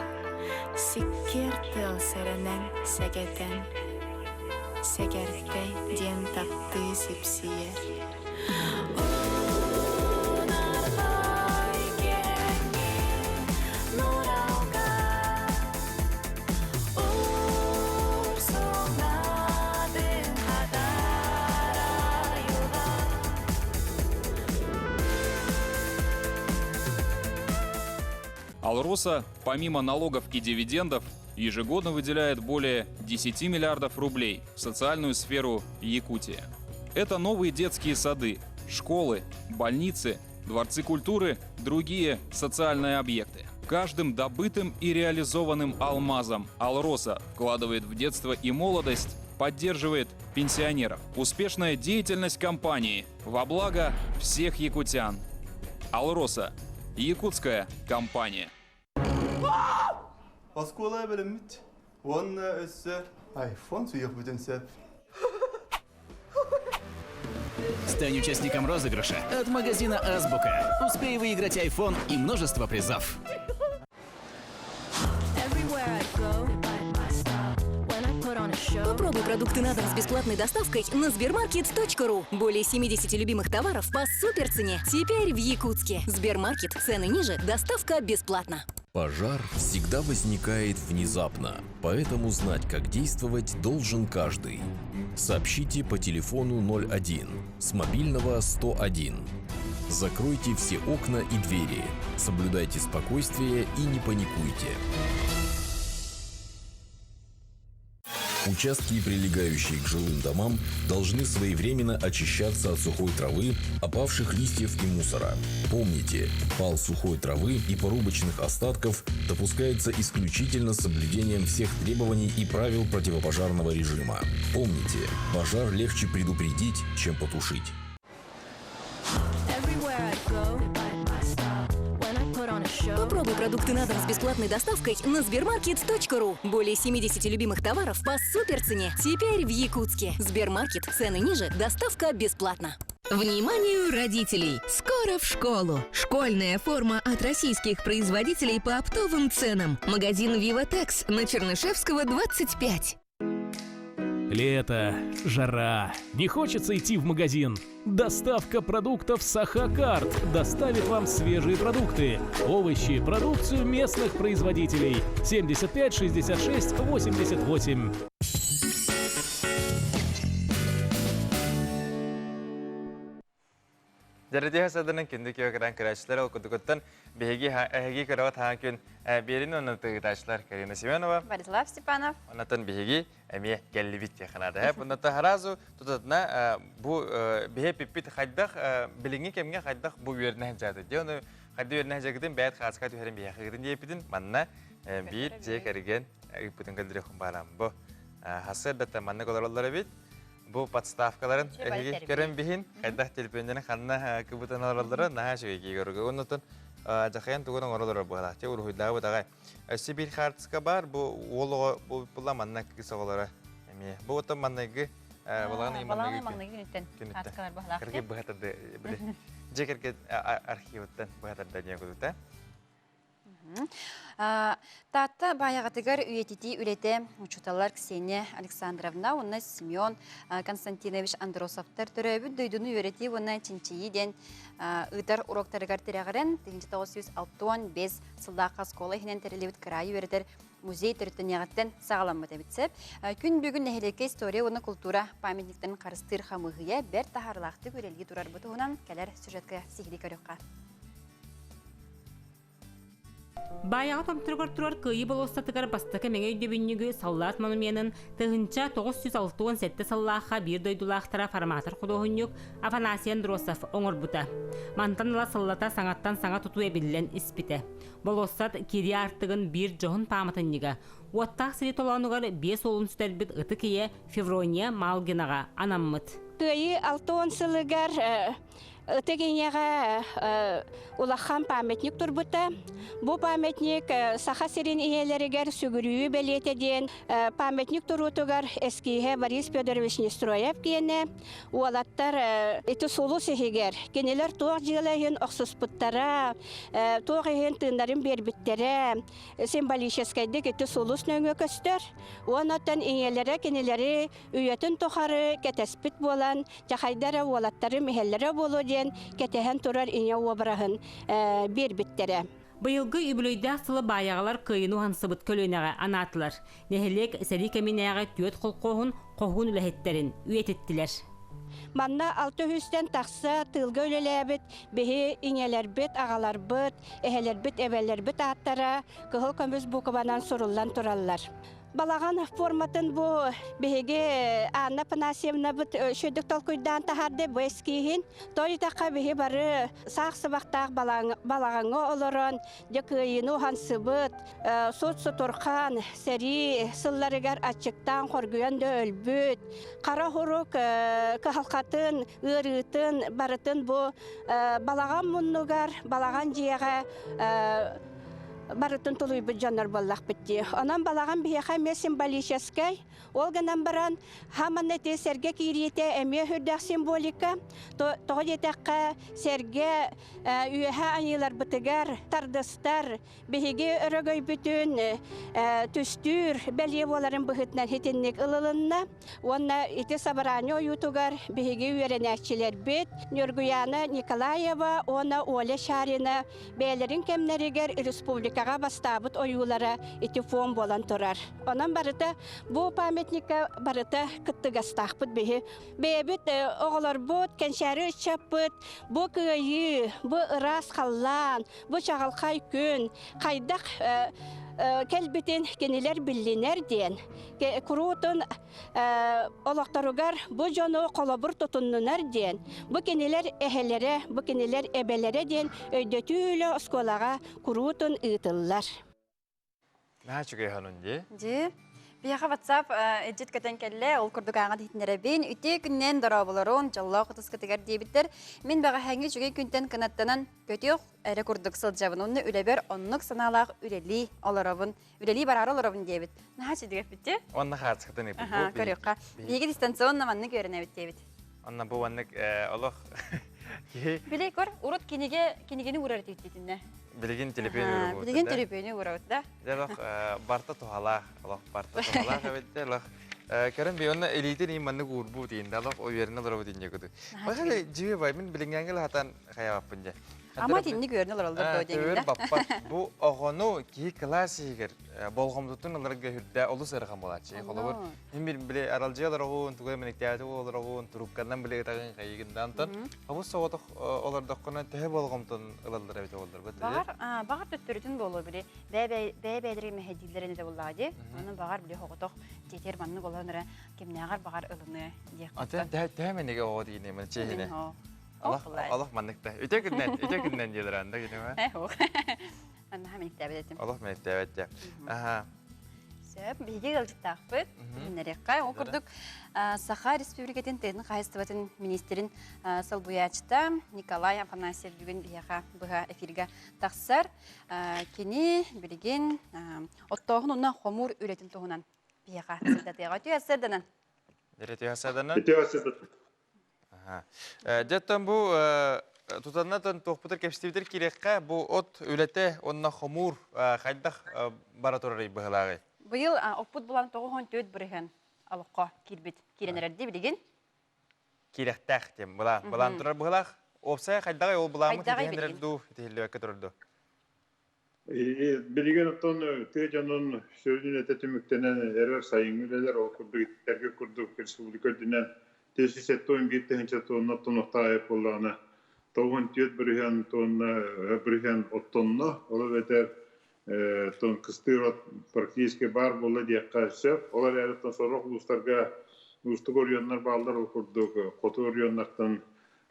Сиккиэр тыал сэрэнэн сэгэтэн, Сэгэртэй диэн таптыы сипсийэр. Алроса, помимо налогов и дивидендов, ежегодно выделяет более 10 миллиардов рублей в социальную сферу Якутии. Это новые детские сады, школы, больницы, дворцы культуры, другие социальные объекты. Каждым добытым и реализованным алмазом «Алроса» вкладывает в детство и молодость, поддерживает пенсионеров. Успешная деятельность компании во благо всех якутян. «Алроса» – якутская компания. Оскуола бэлэммит уонна өссө айфон сүүйүөхпүтүн сөп. Стань участником розыгрыша от магазина «Азбука». Успей выиграть iPhone и множество призов. Попробуй продукты на дом с бесплатной доставкой на Сбермаркет.ру. Более 70 любимых товаров по суперцене. Теперь в Якутске. Сбермаркет. Цены ниже, доставка бесплатно. Пожар всегда возникает внезапно, поэтому знать, как действовать, должен каждый. Сообщите по телефону 01 с мобильного 101. Закройте все окна и двери. Соблюдайте спокойствие и не паникуйте. Участки, прилегающие к жилым домам, должны своевременно очищаться от сухой травы, опавших листьев и мусора. Помните, пал сухой травы и порубочных остатков допускается исключительно с соблюдением всех требований и правил противопожарного режима. Помните, пожар легче предупредить, чем потушить. Попробуй продукты на дом с бесплатной доставкой на Сбермаркет.ру. Более 70 любимых товаров по суперцене. Теперь в Якутске. Сбермаркет. Цены ниже, доставка бесплатно. Вниманию родителей! Скоро в школу! Школьная форма от российских производителей по оптовым ценам. Магазин «Виватекс» на Чернышевского, 25. Лето, жара, не хочется идти в магазин. Доставка продуктов Сахакарт доставит вам свежие продукты, овощи, продукцию местных производителей. 75 66 88. Дәрәдиһэ саданан күндү киокаран көрөөччүлэр ол кудугуттан биһиги эһиги көрөҕүт хаан күн биэрин уонна тыгытааччылар Карина Семенова Борислав Степанов оннотон биһиги эмиэ кэллибит диэханаада һэп онното харазу тутатына бу биһи пиппит хайдах билиҥҥи кэмҥэ хайдах бу үөрэнэ сылдьааты дии ону хайда үөрэнэ сылдьаргытын бэйэт хааска түһэрин биһиэхэгитин диэппитин манна биир дьиэ кэргэн ыыппытын көрдөрүөххүн баарам бу хасыардата маннык олороллор эбит Бу подставкаларын эһиги көрөн биһин, хайдах телефоннарын ханна кыбытан олороллоро наһаа үчүгэй киһи Оннотон дьахайан тугун оҥоролоро буолааччы уруһуйдаабыт аҕай. Өссө биир хаартыска баар, бу уол оҕо бу була манна кыыс оҕолоро эмиэ. Бу оттон манныгы балаҕан Балаҕан маҥнайгы күнүттэн хаартыскалар быһалаах. Кыргый быһатарды били дьиэ кэргэн архивыттан быһатарда диэн кудута. Таатта Баайаҕатыгар үйэтитии үлэтэ учууталлар Ксения Александровна уонна Семен Константинович Андросовтар төрөөбүт дойдуну үөрэтии уонна чинчийии диэн ыытар уроктарыгар тирэҕирэн 1965 сыллаахха оскуола иһинэн тэриллибит кыраайы үөрэтэр музей төрүттэниэҕиттэн саҕаламмыт эбит сөп. Күн бүгүн нэһилиэккэ история уонна култуура памятниктарын харыстыыр хамыыһыйа бэрт таһаарыылаахтык үлэлии турарбыт туһунан кэлэр сюжетка сиһилии көрүөххэ. Баайаҕа томторугар турар Кыайыы болуоссатыгар бастакы мэҥэ өйдөбүнньүгү саллаат монуменын 1967 сыллаахха биир дойдулаахтара форматор худуоһунньук Афанасий Андросов оҥорбута. Мантан ыла сыллата саҥаттан саҥа тутуу эбиллэн испитэ. Болуоссат киирии аартыгын биир дьоһун пааматынньыга уоттаах сири толоонугар биэс уолун сүтэрбит ытык ийэ Феврония Малгинаҕа анаммыт. Кыайыы 60 сылыгар Ытык ийэҕэ улахан памятник турбута. Бу памятник Саха сирин ийэлэригэр сүгүрүйүү бэлиэтэ диэн памятник туруутугар эскииһэ Борис Федорович Нестроев киэнэ уолаттар ити сулус иһигэр кинилэр туох дьыала иһин охсуспуттара, туох иһин тыыннарын биэрбиттэрэ символическайдык ити сулус нөҥүө көстөр. Уонна ийэлэрэ кинилэри үйэтин тухары кэтэспит буолан Чахайда эрэ уолаттарым иһэллэрэ буолуо диэн кэтэһэн турар ийэ уобараһын биэрбиттэрэ. Быйылгы үбүлүөйдээх сылы баайаҕалар кыайыны уһансыбыт көлүөнэҕэ анаатылар. Нэһилиэк сэрии кэминээҕи түөрт холкуоһун хоһуун үлэһиттэрин үйэтиттилэр. Манна алта үстэн тахса тыылга үлэлээбит биһи ийэлэрбит, аҕаларбыт, эһэлэрбит, эбэлэрбит ааттара кыһыл көмүс буукубанан суруллан тураллар. Балаҕан форматын бу биһиги Анна Афанасьевнабыт үчүгдүк толкуйдаан таһаарды бу эскииһин. Тойтахха биһи бары саах сыбахтаах балаҕаҥҥа олорон дьэ кыайыыны уһансыбыт, сут сутурхан, сэрии сылларыгар аччыктаан хоргуйан да өлбүт, хара хурук кыһалҕатын, ыарыытын барытын бу балаҕан муннугар, балаҕан дьиэҕэ. Барытын тулуйбут дьоннор буоллахпыт дии. Онон балаҕан биһиэхэ эмиэ символическай. Ол гынан баран, хаман эти сэргэ киириитэ эмиэ үрдээх символика. Тоҕо диэтэххэ, сэргэ үөһэ айыыларбытыгар тардыстар, биһиги өрөгөйбүтүн түстүүр бэлиэ буоларын быһыытынан итинник ылылынна. Уонна ити собрание ойуутугар биһиги үөрэнээччилэрбит Ньургуяна Николаева уонна Оля Шарина бэйэлэрин кэмнэригэр республикаҕа бастаабыт ойуулара ити фон буолан турар. Онон барыта бу памятникка барыта кыттыгастаахпыт биһи. Бэйэбит оҕолорбут, кэнчээри ыччаппыт бу кыайыы, бу ыраас халлаан, бу чаҕылхай күн хайдах кэлбитин кинилэр биллинэр диэн куруутун олохторугар бу дьону холобур тутуннунар диэн бу кинилэр эһэлэрэ, бу кинилэр эбэлэрэ диэн өйдөтүү үлэ оскуолаҕа куруутун ыытыллар. Наһаа үчүгэй сонун дии. Дии. Биһиэхэ WhatsApp илдьит көтөн кэллэ, ол курдук ааҕан иһитиннэрэбин. Үтүө күннэн дорооболорун, дьоллоох ытыскытыгар диэбиттэр. Мин бэҕэһээҥҥи үчүгэй күнтэн кынаттанан көтүөх эрэ курдук сылдьабын. Онно үлэбэр оннук санаалаах үлэлии олоробун. Үлэлии бараары олоробун диэбит. Наһаа үчүгэй эппит Онно хаацкытын ыппыт. Аха, көрүөххэ. Биһиги дистанционно маннык үөрэнэбит диэбит. Онно бу маннык олох киһи Били көр, урут кинигэ кинигини уурар этиитиннэ. Билигин телепиэн уурабыт. Билигин телепиэни уурабыт да. Дьэ олох барта туһалаах, олох барта туһалаах эбит дэ олох. Көрөн би онно илиитин иин маннык уурбут иин да олох уверенно олоробут инне куду. Баха жиби бай мин билиҥҥээҥҥи лаһатан хайабаппын дьэ. Ама итинник үөрнэ олороллор дуо диэн баппат. Бу оҕону киһи кылаас иһигэр болҕомтотун ыларга үрдэ олус ыарахан буолааччы. Холобур, мин били били аралдьыйа олороҕун, тугу эминиктээти олороҕун, трубканан били ытаҕын хайыгын онтон хобус соҕотох олордоххуна төһө болҕомтон ылаллар эбит оҕолор бу Баҕар, баҕар төттөрүтүн буолуо били бэйэ-бэйэлэрин мэһэйдииллэрин этэ буоллаҕа дии. Ону баҕар били соҕотох тиэтэр маннык олорон эрэ кимнээҕэр баҕар ылыныа диэх. Атын төһө мэнигэ оҕо диини мын чиэһинэ. Олох олох маннык да. Үтө күннэн, үтө күннэн диэлэр анда күнүмэ. Аннаха мэниктээбэт этим. Олох мэниктээбэт дьэ. Аха. Сөп, биһиги ыалдьыттаахпыт. Билиннэриэххэ. Ол курдук Саха Республикатын тыатын хаһайыстыбатын министрин солбуйааччыта Николай Афанасьев бүгүн биһиэхэ быһа эфиргэ тахсар. Кини билигин оттооһун уонна хомуур үлэтин туһунан биһиэхэ сырдатыаҕа. Үтүө сырданан. Үтүө сырданан. Үтүө сырданан. Дьэттэн бу тутаннатан туохпутар кэпсэтибитер кириэххэ бу от үлэтэ уонна хомуур хайдах бара турарый быһылааҕый? Быйыл оппут булан 94 бырыһын олоххо киирбит киирэн эрэрди билигин. Киирэхтээх диэн былаан былаан турар быһылаах. Уопсайа хайдаҕай ол былааммыт итиһэн эрэр дуу, итиһиллибэккэ турар дуу? Билигин оттон тыа дьонун сүрүн үлэтэ түмүктэнэн эрэр сайыҥҥы үлэлэр ол курдук итилэргэ курдук республика үрдүнэн 471 тыһыынча тонна оттонуохтаах буоллаҕына 94% тонна бырыһыан оттонно. Ол эбэтэр тон кыстыыр от практически баар буолла диэххэ сөп. Ол эрээри сорох улуустарга уустук оройуоннар бааллар ол курдук хоту оройуоннартан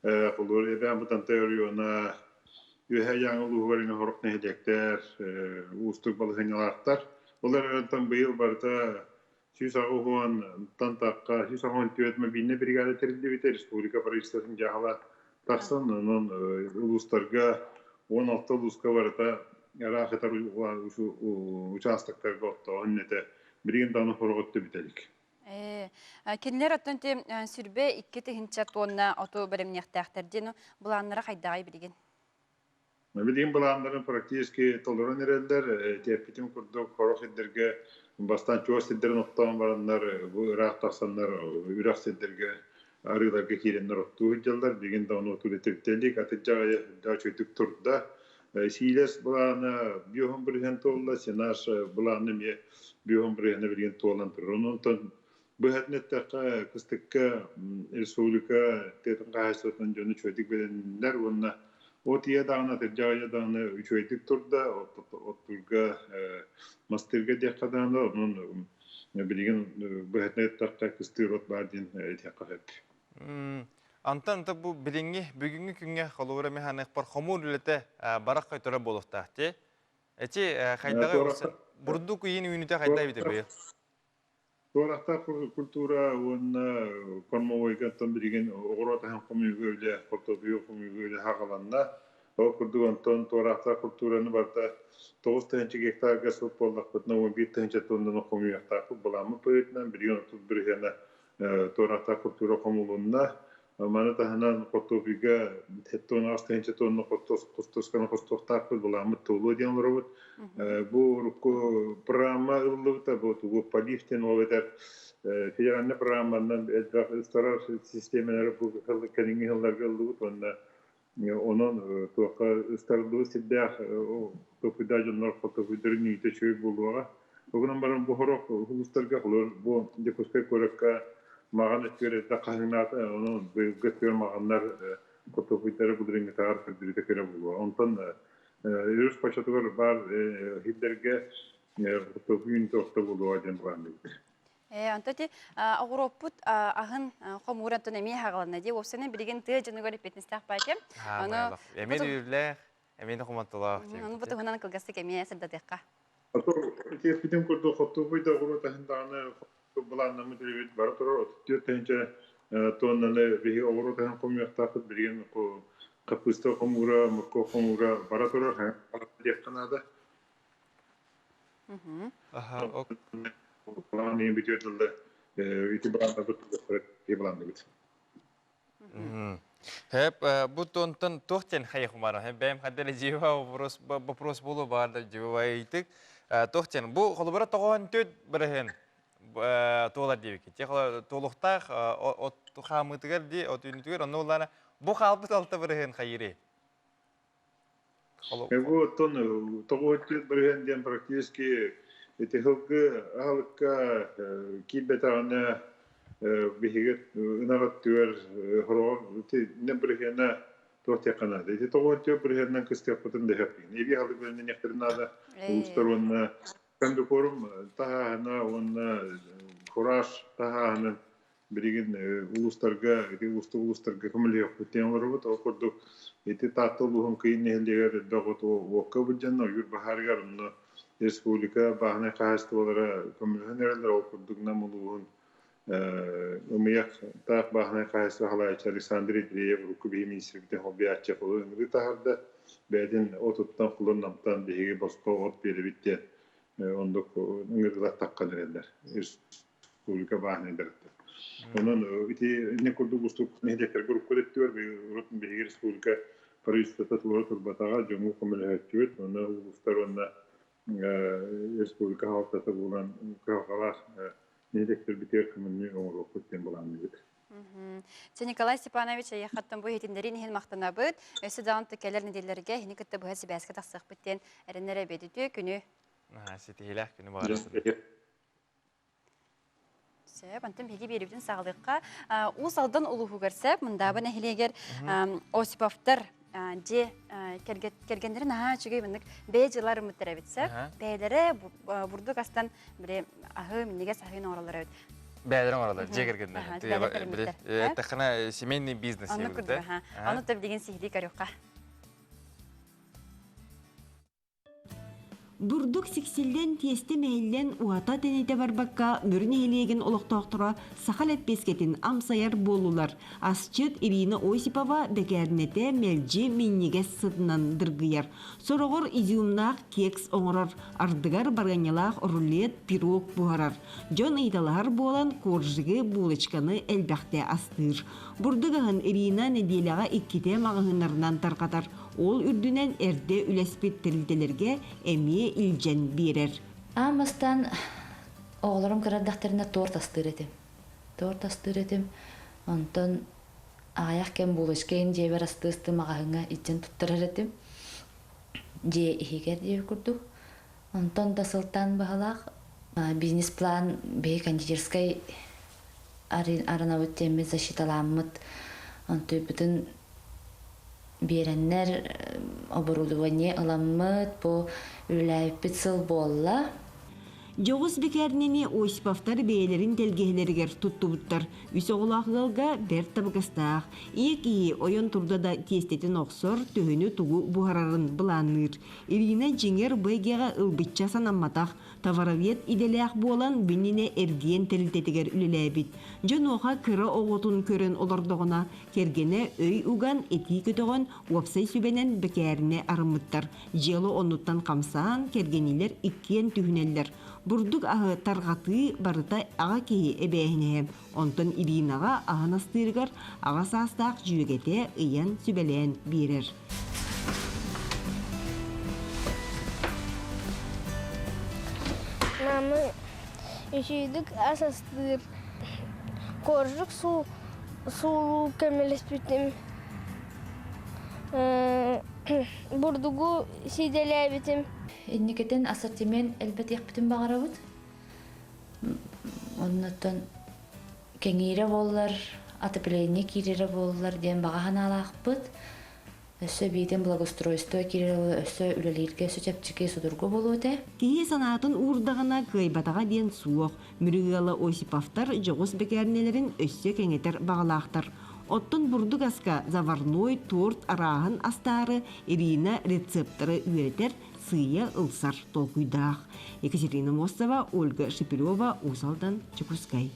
холобур Эбээн Бытантай оройуона Үөһээ Дьааҥы улууһугар эмиэ сорох нэһилиэктэр уустук балаһыанньалаахтар. Ол эрэн быйыл барыта 180-тан тахха 184 мобильнай бригада тэриллибитэ республика правительствотын дьаһала тахсан, онон улуустарга 16 улууска барыта ыраах ытар учаастактарга оттооһун этэ билигин даҕаны сорох өттө бүтэ илик. Кинилэр оттон ти сүрбэ 2 тыһыынча тонна оту бэлэмниэхтээхтэр диэн былааннара хайдаҕай билигин? Билигин былааннарын практически толорон эрэллэр. Этиэппитин курдук, сорох сирдэргэ бастаан чугас сирдэрин оттоон бараннар, бу ыраах тахсаннар үрэх сирдэргэ арыыларга киирэннэр оттуу сылдьаллар. Билигин да ону түлэтиртэлик, атырдьах үрдээх үчүгдүк турда. Сиилэс былаана биоһун бырыһыан туолла, сенаж былаана эмиэ биоһун бырыһыана билигин туолан турар. Онон быһатын эттэххэ, кыстыкка республика тыатын хаһаайыстыбатын дьону үчүгэйдик бэлэмнэннилэр уонна от ийэ даҕаны, атырдьах ыйа даҕаны үчүгэйдик турда, оттуурга, мастыырга диэххэ даҕаны, онон билигин быһатын эттэххэ, кыстыыр от баар диэн этиэххэ сөп. Антон бу билиҥҥи бүгүҥҥү күҥҥэ холобура механикпар хомуур үлэтэ барах көтөрө буолуохтаах ти. Эти хайдаҕы бурдук ыйын үүнүтэ хайда эбите быйыл? Туорахтаах культура уонна кормовойга оттон билигин оҕуруот аһын хомуйууга үлэ, хортуоппуйу хомуйууга үлэ саҕаланна. Ол курдук онтон туораахтаах культураны барыта 9000 гектарга сыл буоллахпытына 11 000 тоннаны хомуйуохтаахпыт. Былааммыт быһыытынан билигин 30 бырыһыана туораахтаах культура хомулунна. Маны таһынан хортуопуйга 78 тыһыынча тонна хортуосканы хостуохтаахпыт, былааммыт туолуо диэн олоробут. Бу урукку программа ылыллыбыта, бу тугу полив диэн ол эбэтэр федеральнай программанан элбэх ыстарар систиэмэлэри бу кэлиҥҥи сылларга ыллыбыт уонна онон туохха ыстарыллыбыт сирдээх хортуоппуйдаах дьоннор хортуоппуйдарын үүтэ үчүгэй буолуоҕа. Ол гынан баран бу сорох улуустарга, холобур, бу Дьокуускай куоракка маҕан өттүгэр эрдэ хаһыҥнаата, онон быйылгы өттүгэр маҕаннар хортуоппуйдара былырыыҥҥытааҕар көрдөрүүтэ кыра буолуо. Онтон өрүс хочотугар баар сирдэргэ хортуоппуй үүнүүтэ орто буолуоҕа диэн былаанныыбыт. Онто ити оҕуруоппут аһын хомууран тон эмиэ хаҕаланна дии. Уопсайынан билигин тыа дьонугар эппиэтинэстээх баайкем. Аны эмиэ дүллээх, эмиэ да хомонтолоох. Ону бу туһунан кылгастык эмиэ сырдатыахха. Ити курдук хотуобуй да оҕуруот аһын даҕаны былааннаммыт үлэбит бара турар. 34 тыһыынча тоннаны биһиги оҕуруот аһын хомуйуохтаахпыт. Билигин хаппыыста хомуура, моркуоп хомуура бара турар. Диэххэ наада. План бүтүөр дылы ити былааннарбыт былаанныбыт. Хэп бу тонтон туох тен хайахумара бэйэм хаддара жива вопрос вопрос болу бар да жива ыйтык туох тен бу холобура тоҕоон төт бырыһын туолар диэбикки те туолуктаах от хаамыытыгар ди от үүнүүтүгэр онно улаана бу хаалбыт алта бырыһын хайыры Бу оттон 94 бырыһыан диэн практически ити сылгы аһылыкка киирбэтэҕинэ биһиги ынах өттүгэр хороҕор ити бырыһыана туох диэххэ наада. Ити 94 бырыһыанынан кыстыахпытын да сөп. Эбии аһылык бэлэмнэниэхтэрин наада. Улуустар уонна комбикорм таһааһына уонна фураж таһааһынын билигин улуустарга ити уустук улуустарга көмөлөһүөхпүт диэн олоробут. Ол курдук ити Таатта улууһун Кыйын нэһилиэгэр элбэх от уокка былдьанна ойуур баһаарыгар онно республика бааһынай хаһаайыстыбалара көмөлөһөн эрэллэр. Ол курдук Нам улууһун Ымыйах таах бааһынай хаһаайыстыба салайааччы Александр Андреев урукку биһи министрбитин холбуйааччы холу ыҥырыы таһаарда. Бэйэтин отуттан кулун намтан биһиги босхо от биэрэбит диэн оннук ыҥырыылар таххан эрэллэр. Республика бааһынайдарыттан. Онон ити инне курдук устук нэһилиэктэргэ урукку өттүгэр урут биһиги республика правительствота туора турбатаҕа дьоҥҥо көмөлөһөөччүбүт уонна улуустар уонна республика хаалтата буолан кыһалҕалаах нэһилиэктэрбитигэр көмөнү оҥоруохпут диэн былаанныыбыт. Чэ, Николай Степанович, эйиэхэттэн бу иһитиннэриин иһин махтанабыт. Өссө даҕаны кэлэр нэдиэлэргэ эһини кытта быһа сибээскэ тахсыахпыт диэн эрэнэр эбит. Үтүө күнү. Ситиһиилээх күнү баҕарабын. Сөп, онтон биһиги биэрибитин саҕалыахха. Уус Алдан улууһугар сөп, Мындааба нэһилиэгэр Осиповтар дьиэ кэргэннэрин наһаа үчүгэй маннык бэйэ дьылар ымыттар эбит сөп. Бэйэлэрэ бурдук астан били аһы, минньигэс аһын оҥороллор эбит. Бэйэлэрэ оҥороллор, дьиэ кэргэннэр. Эттэххинэ семейный бизнес. Оннук курдук, Ону да билигин сиһилии көрүөххэ. Бурдук сиксиллэн, тиэстэ мэһиллэн, уһата-тэнитэ барбакка, Мүрү нэһилиэгин олохтоохторо саха лэппиэскэтин амсайар буоллулар. Асчыт Ирина Осипова бэкээринэтэ мэлдьи минньигэс сытынан дыргыйар. Сороҕор изюмнаах кекс оҥорор, ардыгар барыанньалаах рулет, пирог буһарар. Дьон ыйыталаһар буолан, коржигы, булочканы элбэхтэ астыыр. Бурдук аһын Ирина нэдиэлэҕэ иккитэ маҕаһыыннарынан тарҕатар. Ол үрдүнэн эрдэ үлэспит тэрилтэлэргэ эмиэ илдьэн биэрэр. Аан бастаан оҕолорум кыра эрдэхтэринэ торт астыыр этим. Торт астыыр этим. Онтон аҕыйах кэм булочка дьиэбэр астыы-астыы маҕаһыыҥҥа илдьэн туттарар этим. Дьиэ иһигэр диэбит курдук. Онтон да сылтаан баһылаах бизнес-план биһи кондитерскай арынабыт диэммит защиталаммыт онтуйбутун биэрэннэр оборудование ыламмыт бу үлэлээбиппит сыл буолла. Дьоҕус бэкээринэни Осиповтар бэйэлэрин тэлгэһэлэригэр туттубуттар. Үс оҕолоох ыалга бэрт табыгастаах. Ийэ киһи ойон турда да тиэстэтин охсор, төһөнү тугу буһарарын былаанныыр. Ирина дьиҥэр бу эйгэҕэ ылбычча санамматах, товаровед идэлээх буолан бүннүнэ эргиэн тэрилтэтигэр үлэлээбит. Дьонуоха кыра оҕотун көрөн олордоҕуна, кэргэнэ өй уган, этии көтөҕөн, уопсай сүбэнэн бэкээринэ арыммыттар. Дьыала оннуттан хамсаан, кэргэнилэр иккиэн түһүнэллэр. Бурдук аһы тарҕатыы барыта аҕа киһи эбээһинэһэ. Онтон Иринаҕа аһын астыырыгар аҕа саастаах дьүөгэтэ ыйан сүбэлээн биэрэр. Мама үчүгүйдүк ас астыыр. Коржик суулуу көмөлөспүтүм. Бурдугу сиидэлээбитим. Инникитин ассортимент элбэтиэхпитин баҕарабыт. Оннуттан кэҥиирэ буоллар, отопление киирэрэ буоллар диэн баҕа санаалаахпыт. Өссө биитин благоустройство киирэрэ өссө үлэлииргэ өссө чэпчэки судургу буолуо этэ. Киһи санаатын уурдаҕына кыайбатаҕа диэн суох. Мүрү ыала Осиповтар дьоҕус бэкээринэлэрин өссө кэҥэтэр баҕалаахтар. Оттон бурдук аска заварной торт арааһын астаары Ирина рецепторы үөрэтэр, сыыйа ылсар толкуйдаах. Екатерина Мостова, Ольга Шепелева, Уус Алдан, Чекускай.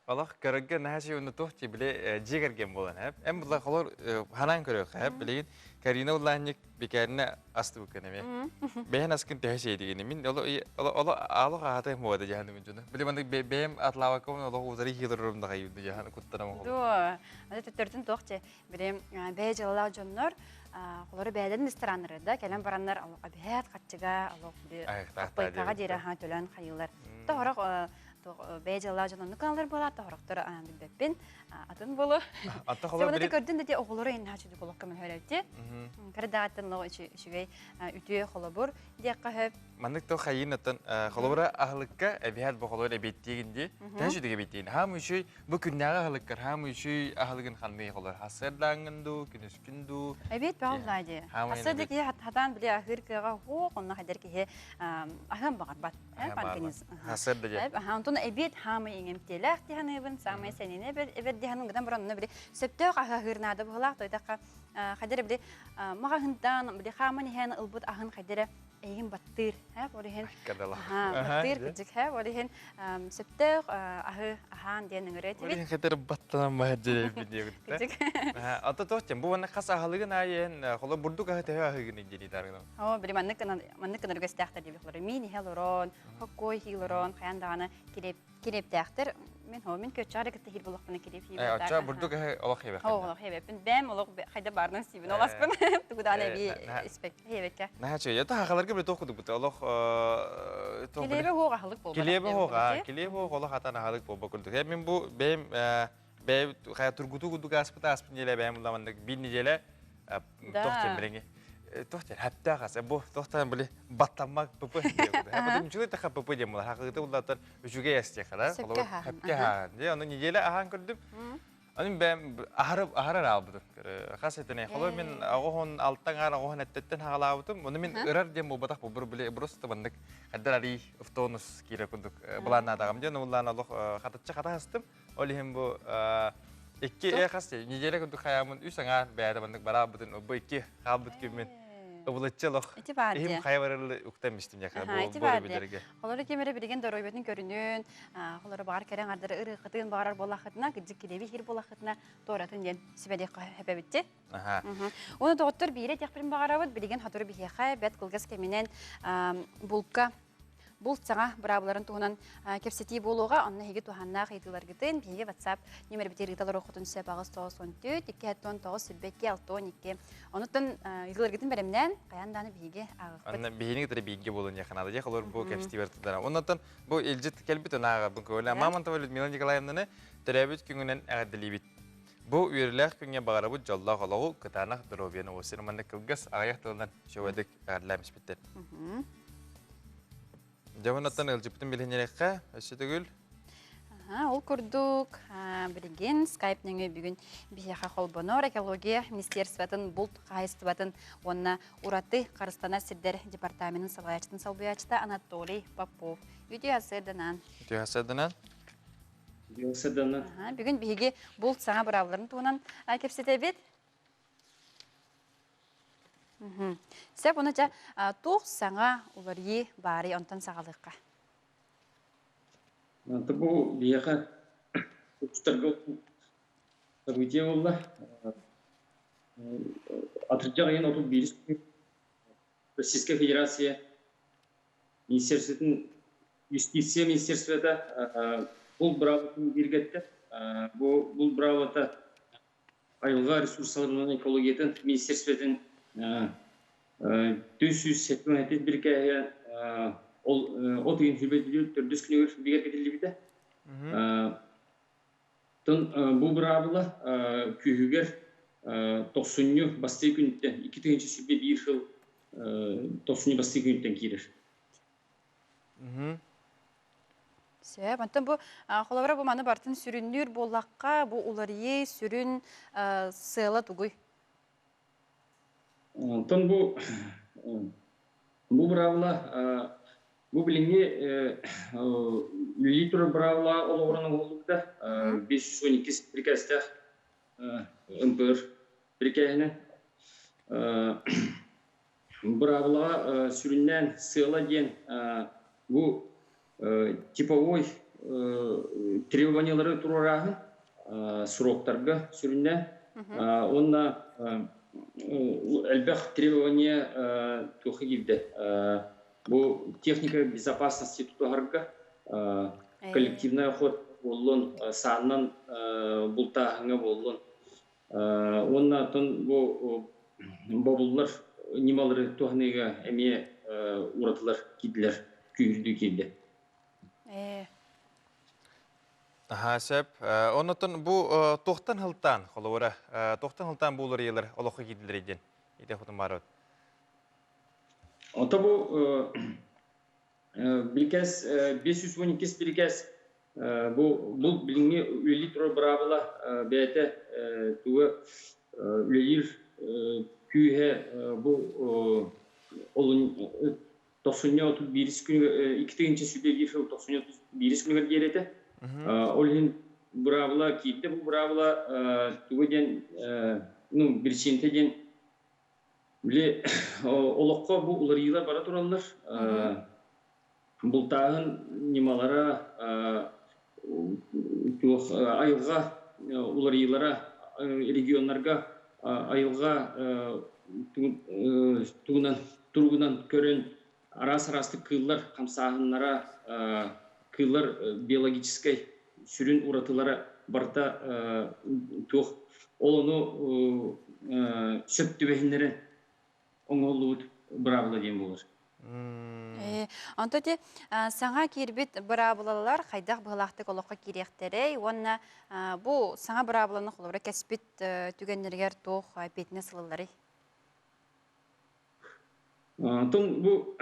Олох көрөргө наһаа үчүгэй уонна туох дии били дьиэ кэргэн буолан эп. Эн була холор ханаан көрүөххэ эп билигин Карина Улаанньык бикээринэ астыбыккын эмиэ. Бэйэн аскын төһө сиэдигини мин оло оло алох аатым буода дьаһаным дьону. Били маннык бэйэм атлаабаккабын олох утары хилорорум дагайым дьаһан куттанам оҕолор. Дуо. Аны төттөрүтүн туох че били бэйэ дьыалалаах дьоннор холору бэйэлэрин рестораннары да кэлэн бараннар олох эбэһээт хаччыга олох хаппайкаҕа диэри төлөөн хайыылар. Тоһорох бэйэ дьыалалаах дьон оннук гыналлар буолаат тоһорохтор билбэппин атын болу. Себана көрдүн да оҕолору инна чүдүк олох көмөлөһөрөбүти. Кырдааттан лого үчүгэй үтүө холобур диэххэ хөп. Маннык то хайын оттон холобура аһылыкка эбиһэт бу холобур эбиэттиигин дии. Төһө үчүгэй эбиэттиигин. Хаам үчүй бу күннээҕи аһылыккар хаам үчүй аһылыгын ханный холор. Хассыардаангын дуу, күнүскүн дуу. Эбиэт баҕаллаа дии. Хассыарда киһи хатаан били аһыыр кыаҕа хуох, онно хайдар киһи аһыан баҕарбат. Хассыарда дии. Онтон эбиэт хаамай иҥэмтиэлээх дии саныыбын, саамай сэнини эбэр дии саныыбын, гынан баран онно били сөптөөх аһы аһыыр наада быһыылаах, тойдахха хайдар били маҕаһынтан били хааман иһэн ылбыт аһын хайдара эйигин баттыыр ол иһин баттыыр кырдьык ол иһин сөптөөх аһы аһаан диэн ыҥырыа этибит. Ол иһин хэтэр баттанан баһаддьа диэбит. Кырдьык. Ата туох бу манна хас аһылыгын аайы холо бурдук аһы төһө аһыгын дири таргынан. Оо, били маннык маннык гынар үгэстээхтэр диэбит холор. Миин иһэ олорон, хоккой хии олорон, хайан даҕаны килиэптээхтэр. Мин хоо мин көччөҕө кытта хиир болохпуна килиэп хиир. Э, оччо бурдук аһы олох хиэбэххин. Оо, олох хиэбэппин. Бэм олох хайда баарынан сиибин ол аспын. Тугудаан эбии испэк хиэбэккэ. Наһаа чөй. Это хахаларга били туох кудук олох Килиэбэ хуох аһылык буолбат. Килиэбэ хуох, килиэбэ хуох олох атан аһылык буолба курдук. Мин бу бэйэм бэйэм хайа тургутуу курдук ааспыт ааспыт неделя бэйэм уламаннык биир неделя туох диэн билиҥи туох диэн хэптээх ас бу туохтан били баттаммак пп диэн үчүгэй таха пп диэн була хакыыты буллаттар үчүгэй ас диэхэ да хэпке хаан дии ону неделя аһаан көрдүм Аны бэм аһары аһарар аалбытым. Хас этине холо мин оҕоһун алтан аар оҕоһун эттеттен хагалаабытым. Ону мин ырар диэн буолбатах бу били просто маннык хаддар арий автобус киирэ курдук былааннаатаҕым диэн улаан олох хатаччы хатаһастым. Ол иһин бу икки э хас неделя курдук хаямын үс аҥаар бэйэтэ маннык бараабытын бу икки хаалбыт күммүн ыбылыччы олох иһим хайа барылы уктан истим яха бу билерге. Холору кемере билигин доруобуйатын көрүнүн, холору баҕар кэрэ аҥардары ырыахытын баҕарар буоллаххытына, кырдьык килиэби иһир буоллаххытына, туоратын диэн сүбэлиэх хэпэбитти. Уонна доҕоттор биирэ этиэхпин баҕарабыт, билигин хотуру биһиэхэ бэт кылгас кэминэн булка булт саҥа быраабыларын туһунан кэпсэтии буолуоҕа. Онно эһиги туһааннаах ыйытыыларгытын биһиги WhatsApp нүмербитигэр ыыталар охотун сөп 894 279 22 62. Онуттан ыйытыыларгытын бэлэмнээн, хайаан даҕаны биһиги ааҕыахпыт. Анна биһини кытары бииргэ буолун диэххэ наада. Дьэ, холор бу кэпсэтии тутара. Оннуттан бу илдьит кэлбит ынааҕарбын көҕүлээн Мамонтова Людмила Николаевнаны төрөөбүт күҥүнэн эҕэрдэлиибит. Бу үөрүүлээх күҥҥэ баҕарабыт дьоллоох олоҕу, кытаанах доруобуйаны уосир манна кылгас аҕыйах тылынан чөбөдүк эҕэрдэлээн испиттэр. Дьэ, оннуттан ыалдьыппытын билиһиннэриэххэ, өссө төгүл. Ол курдук, билигин скайп нөҥүө бүгүн биһиэхэ холбонор экология министерствотын булт хаһайыстыбатын уонна ураты харыстанар сирдэр департаменын салайааччытын солбуйааччыта Анатолий Попов. Үтүө сарсыарданан. Үтүө сарсыарданан. Үтүө сарсыарданан. Бүгүн биһиги булт саҥа быраабыларын туһунан кэпсэтэбит. Сөп, ону дьэ туох саҥа уларыйыы баарый онтон саҕалыахха. Бу биһиэхэ устарга событие буолла. Атырдьах ыйын 31 Российская Федерация Министерствотын Юстиция Министерствота бұл быраабытын биргэттэ. Бу бұл быраабыта айылҕа ресурсаларынан экологиятын министерствотын 477 бирикээһэ ол от ыйын сүбэтилүү төрдүс күнүгэр бигэргэтиллибитэ. Тон бу быраабыла күүһүгэр тохсунньу бастыы күнүттэн 2021 сыл тохсунньу бастыы күнүттэн киирэр. Сөп. Онтон бу холобура бу маны барытын сүрүннүүр буоллахха, бу уларыйыы сүрүн сыала тугуй? Онтон бу бу быраабыла бу билиҥҥи үлэлии турар быраабыла олоҕуран оҥоһуллубута 512 бирикээстээх МПР бирикээһинэн Быраабылаҕа сүрүннээн сыала диэн бу типовой требованиелары туруорааһын сроктарга сүрүннээн уонна элбэх требование туохха киирдэ бу техника безопасности тутуһарга коллективный охот буоллун сааннан бултааһыҥҥа буоллун Уонна оттон бу бобуллар ньымалары туһаныыга эмиэ уратылар киирдилэр, күүһүрдүү киирдэ. Аха, сөп. Оннотон бу туохтан хылтаан, холобура, туохтан хылтаан бу уларыйылар олоххо киирдилэр диэн ити хотун баарыт. Ото бу бирикээс 512 бирикээс Бу бу билиҥҥи үлэлии турар быраабыла бэйэтэ туга үлэлиир күүһэ бу олун тохсунньу 31 күнүгэр 2 сүүс сыл тохсунньу 31 күнүгэр диэри этэ. Ол иһин быраабыла киирдэ. Бу быраабыла туга диэн ну биричиинэтэ диэн били олоххо бу уларыйыылар бара тураллар. Бултааһын ньымалара туох айылҕа уларыйыылара регионнарга айылҕа тугунан туругунан көрөн араас-араастык кыыллар хамсааһыннара кыыллар биологическай сүрүн уратылара барыта туох ол ону сөп түбэһиннэрэн оҥоһуллубут быраабыла диэн буолар. Онто ти саҥа киирбит быраабылалар хайдах быһылаахтык олоххо киириэхтэрэй уонна бу саҥа быраабыланы холобура кэспит түгэннэригэр туох эппиэтинэс ылылларый? Онтон бу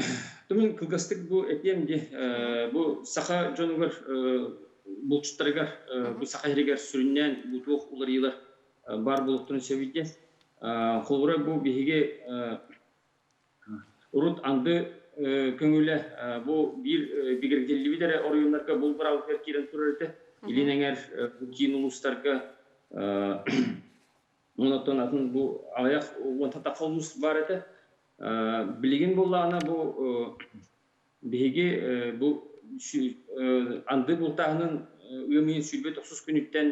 мин кылгастык бу этиэм дии бу саха дьонугар булчуттарыгар бу саха иһигэр сүрүннээн бу туох уларыйыылар баар буолуохтарын сөбүй диэн. Холобура бу биһиги урут анды көҥүлэ бу биир бигэргэтиллибит эрэ оройуоннарга бул быраабытыгар киирэн турар этэ. Илин эҥэр киин улуустарга онон атын бу аҕыйах уонтан тахса улуус баар этэ. Билигин буоллаҕына бу Биһиги бу анды бултааһынын ыам ыйын 29 күнүттэн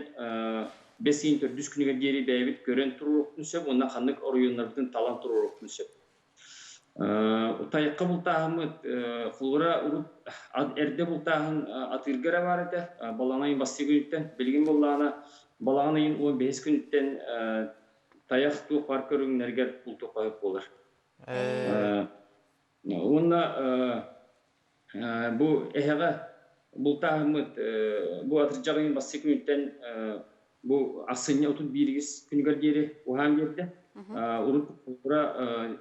бэс ыйын төрдүс күнүгэр диэри бэйэбит көрөн туруохпун сөп уонна ханнык оройуоннарбытын талан туруохпун сөп. Тайахха бултааһыммыт холобура урут эрдэ бултааһын атыырга эрэ баар этэ. Балаҕан ыйын бастакы күнүттэн билигин буоллаҕына балаҕан ыйын 15 күнүттэн тайах туох баар көрүҥнэригэр бултуохха сөп буолар. Уонна бу эһэҕэ бултааһыммыт бу атырдьах ыйын бастакы күнүттэн бу ахсынньы 31 күнүгэр диэри уһаан биэрдэ. Урут тура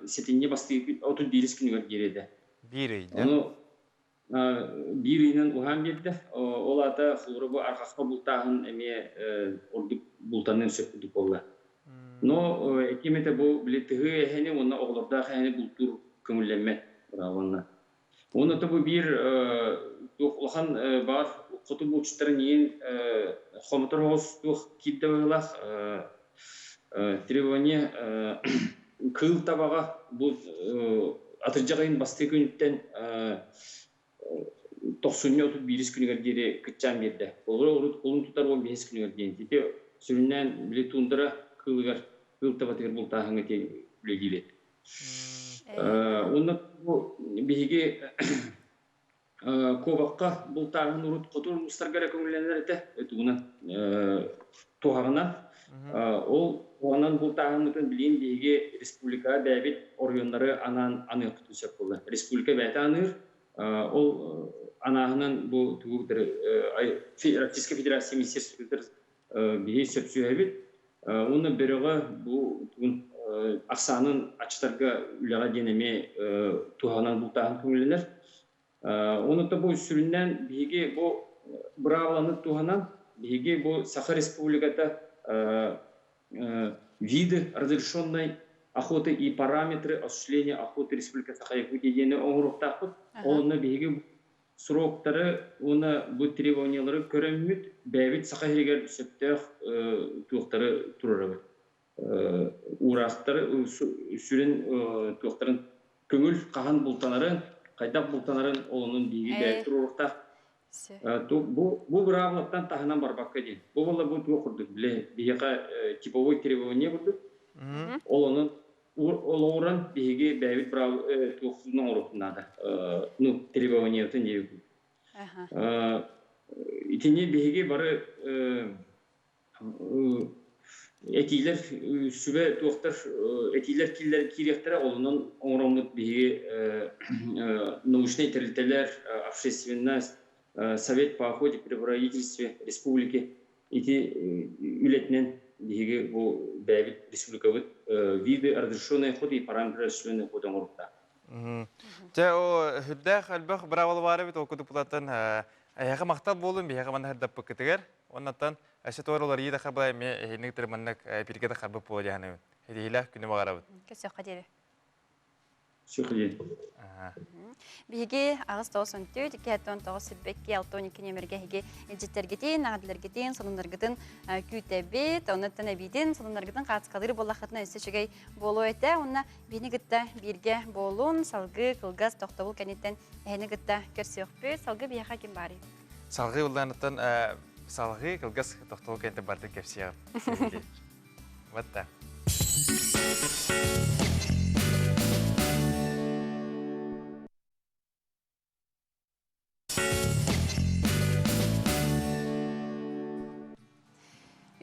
сэтинньи бастакы 31 күнүгэр диэри этэ. Биир ыйда. Ону биир ыйынан уһаан биэрдэ. Ол Ол аата холобура бу арҕахха бултааһын эмиэ ордук бултаныан сөп курдук буолла. Но ким этэ бу били тыһы эһэни уонна оҕолордоох эһэни бултуур көҥүллэммэт уонна. Уонна то бу биир туох улахан баар хоту булчуттарын иин хомотор оҕус туох киирдэ быһыылаах требование кыыл табаҕа бу атырдьах ыйын бастакы күнүттэн тохсунньу 31 күнүгэр диэри кыччаан биэрдэ. Олору урут кулун тутар 15 күнүгэр диэн. Ити сүрүннээн били туундара кыылыгар, кыыл табатыгар бултааһыҥҥа тиэн үлэлиир. Уонна бу биһиги куобахха бултааһын урут хоту улуустарга эрэ көҥүллэнэр этэ. Тугунан туһаҕынан. Ол туһанан бултааһыммытын билигин биһиги республикаҕа бэйэбит оройуоннары анаан аныахпытын сөп буолла. Республика бэйэтэ аныыр. Ол анааһынан бу тугу Российская Федерация министерствотыгар биһи сөпсүһэбит. Уонна бөрөҕө бу тугун ахсаанын аччатарга үлэҕэ диэн эмиэ туһанан бултааһын көҥүллэнэр. Онута бу сүрүннээн биһиги бу быраабыланы туһанан биһиги бу Саха Республиката виды разрешенной охоты и параметры осуществления охоты Республика Саха-Якутия диэни оҥоруохтаахпыт. Ол онно биһиги сроктары уонна бу требованиялары көрөммүт бэйэбит Саха сиригэр сөптөөх туохтары турарабыт. Уураахтары сүрүн туохтарын көҥүл хаһан бултанарын, хайдах бултанарын олонун биһиги бэйэбит туруоруохтаах. Бу бу быраабылаттан таһынан барбакка диэн. Бу буолла бу туох курдук бile биһиэхэ типовой требование курдук. Ол онон олоҕуран биһиги бэйэбит туохпутун оҥоруохпут наада. Ну, требованиятын диэбит. Итини биһиги бары Этиилэр сүбэ туохтар этиилэр киириэхтэрэ, олунан оҥороммут биһиги научнай тэрилтэлэр, общественность, Совет по охоте при правительстве республики ити үлэтинэн биһиги бу бэйэбит республикабыт виды разрешенной охоты и параметры разрешенной охоты оҥоруохтаах. Дьэ, о үрдээх элбэх быраабыла баар эбит ол кутупулаттан эһиэхэ махтал буолун биһиэхэ манна сырдаппыккытыгар. Оннаттан өссө туора уларыйыы да харбыла эмиэ эһиник тырманнык эпиргэ да харбыт буола дьаһаныбын. Этиһилээх күнү баҕарабыт. Көсөххө диэри. Сүхли. Биһиги аҕыс тоҕус он түөрт, икки хэттэ он тоҕус сирбэкки, алта он икки нөмерге эһиги илдьиттэргитин, аҕадыларгытын, сонуннаргытын күүтэбит. Онуттан эбиитин, сонуннаргытын хаацкалыыр буоллаххытына өссө үчүгэй буолуо этэ. Уонна биһини кытта бииргэ буолун, салгыы кылгас тохтобул кэнниттэн эһини кытта көрсүөхпүт. Салгыы биһиэхэ ким баарый? Салгыы уллааныттан салгыы кылгас тохтобул кэнниттэн бардын кэпсиэҕим. Вот так.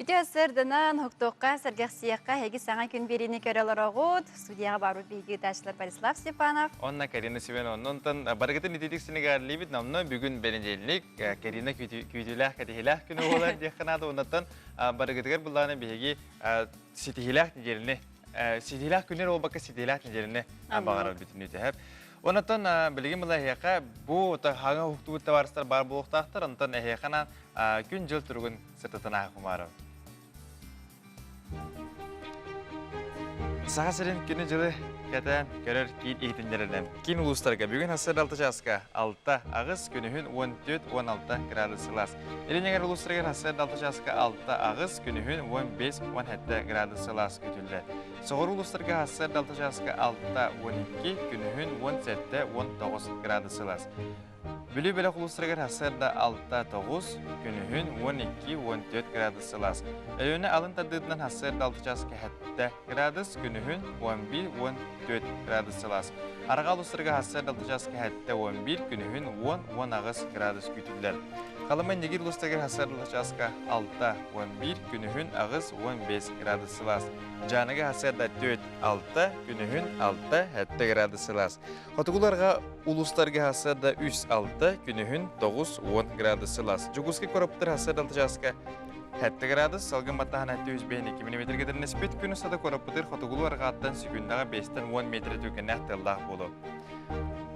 Үтүө сырдынан, хуктуохха, сэргэхсиэххэ, эһиги саҥа күн биэриини көрө олороҕут. Студияҕа баарбыт биһиги ыытааччылар Борислав Степанов. Онна Карина Семенова. Онтон барыгытын ититик синигарлиибит. Намна бүгүн бэнидиэлник Карина күүтүүлээх, кэтиһилээх күнү буолар диэххэ наада. Оннаттан барыгытыгар буллааны биһиги ситиһилээх неделини ситиһилээх күннэр буолбакка ситиһилээх неделини баҕарар бүтүннүү тэһэп. Онтон билигин була эһиэхэ бу хаҥа уһуктубут табаарыстар баар буолуохтаахтар. Онтон эһиэхэ күн-дьыл туругун сырдатан ааһа кумаарым. Саха сирин күнү-дьылы кэтээн көрөр киин иһитиннэринэн киин улуустарга бүгүн сарсыарда 6 чааска 6 аҕыс күнүһүн 14-16 градус сылаас. Илин эҥэр улуустарыгар сарсыарда 6 чааска 6 аҕыс күнүһүн 15-17 градус сылаас күтүллэр. Соҕуруу улуустарга сарсыарда 6 чааска 6-12 күнүһүн 17-19 градус сылаас. Бүлүү бөлөх улуустарыгар сарсыарда 6-9, күнүһүн 12-14 градус сылаас. Өлүөнэ алын тардыытынан сарсыарда 6 чааска 7 градус, күнүһүн 11-14 градус сылаас. Арҕаа улуустарга сарсыарда 6 чааска 7-11, күнүһүн 10-18 градус күүтүллэр. Халыма Нигир улуустарыгар сарсыарда 6 чааска 6-11, күнүһүн 8-15 градус сылаас. Дьааныга сарсыарда 4-6, күнүһүн 6-7 градус сылаас. Хотугуларга улуустарга сарсыарда 3-6, күнүһүн 9-10 градус сылаас. Дьокуускай куораппытыгар сарсыарда 6 чааска 7 градус, салгын баттаһан 705 мм гыдырныспыт күн устата куораппытыгар хотугулуу арҕааттан секундаҕа 5-тэн 10 метр түргэннээх тыаллаах буолуо.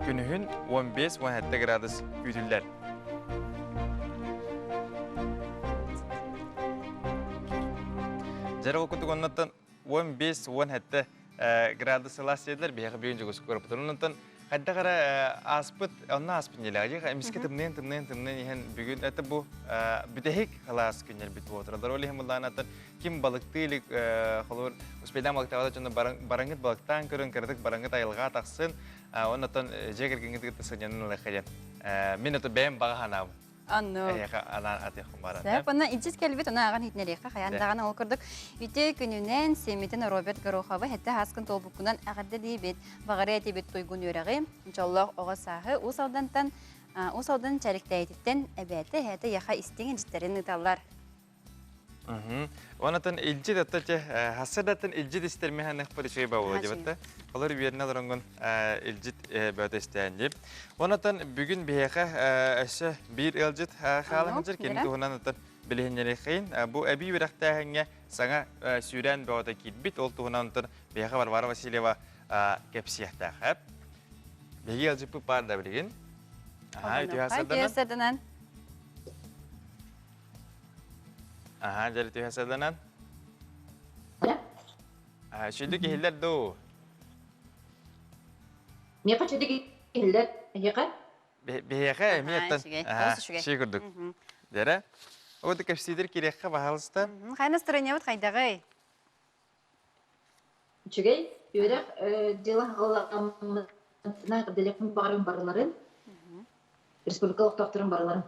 Күнүһүн 15-17 градус күүтүллэр. Дьэр ол курдук оннуттан 15-17 градус сылаас сиэдилэр биһиэхэ бүгүн дьугус көрөппүт. Оннуттан хайдах эрэ ааспыт, онно ааспыт нелээҕи эмискэ тымныйан тымныйан тымныйан иһэн бүгүн это бу бүтэһик халаас күннэрбит буолар. Ол иһин былаанаттан ким балыктыы илик холобур успейдаан балыктаабата дьоно бараҥҥыт балыктаан көрөн кыратык бараҥҥыт айылҕа тахсын оннуттан дьиэ кэргэҥҥит кытта сынньанан ылыахха диэн мин это бэйэм баҕа санаабын. Анну. Эһиэхэ анаан атыаххын баран. Сөп, онно илдьит кэлбит, ону ааҕан иһитинэриэххэ хайаан даҕаны ол курдук үтүө күнүнэн сиэммитин Роберт Гороховы сэттэ сааскын туолбуккунан эҕэрдэлиибит. Баҕарыа этибит туйгун үөрэҕи, дьоллоох оҕо сааһы Уус Алдантан Уус Алдан Чэриктэйититтэн эбээтэ, эһээтэ яха истиҥ илдьиттэрин ыыталлар. Онотон илдьит отто те хассадатын илдьит истермеһанных үчүгэй баҕа дебатта. Олор үөрнэ олоронгон илдьит бөтө истээн дип. Онотон бүгүн биһиэхэ өссө биир ыалдьыт хаалан сылдьар кини туһунан отон билиһиннэриэххин. Бу эбии үөрэхтээһиҥҥэ саҥа сүүрээн бөҕөтө киирбит. Ол туһунан онтон биһиэхэ Варвара Васильева кэпсиэхтээх. Биһиги ыалдьыппыт баар да билигин. Аха, үтүө сарданан. Аха, дьэ түһэ саданан. Үчүгэй киһилэр дуу? Миэхэ үчүгэй киһилэр. Эһиэхэ? Биһиэхэ эмиэ оттон ши курдук. Дэрэ. Ол кэпсиидир кириэххэ баһалыста. Хайа настроениябыт хайдаҕый? Үчүгэй. Үөрэх дьыла хаҕаламмытына дэлэхпин баҕарым барыларын. Республика олохтоохторун барыларын.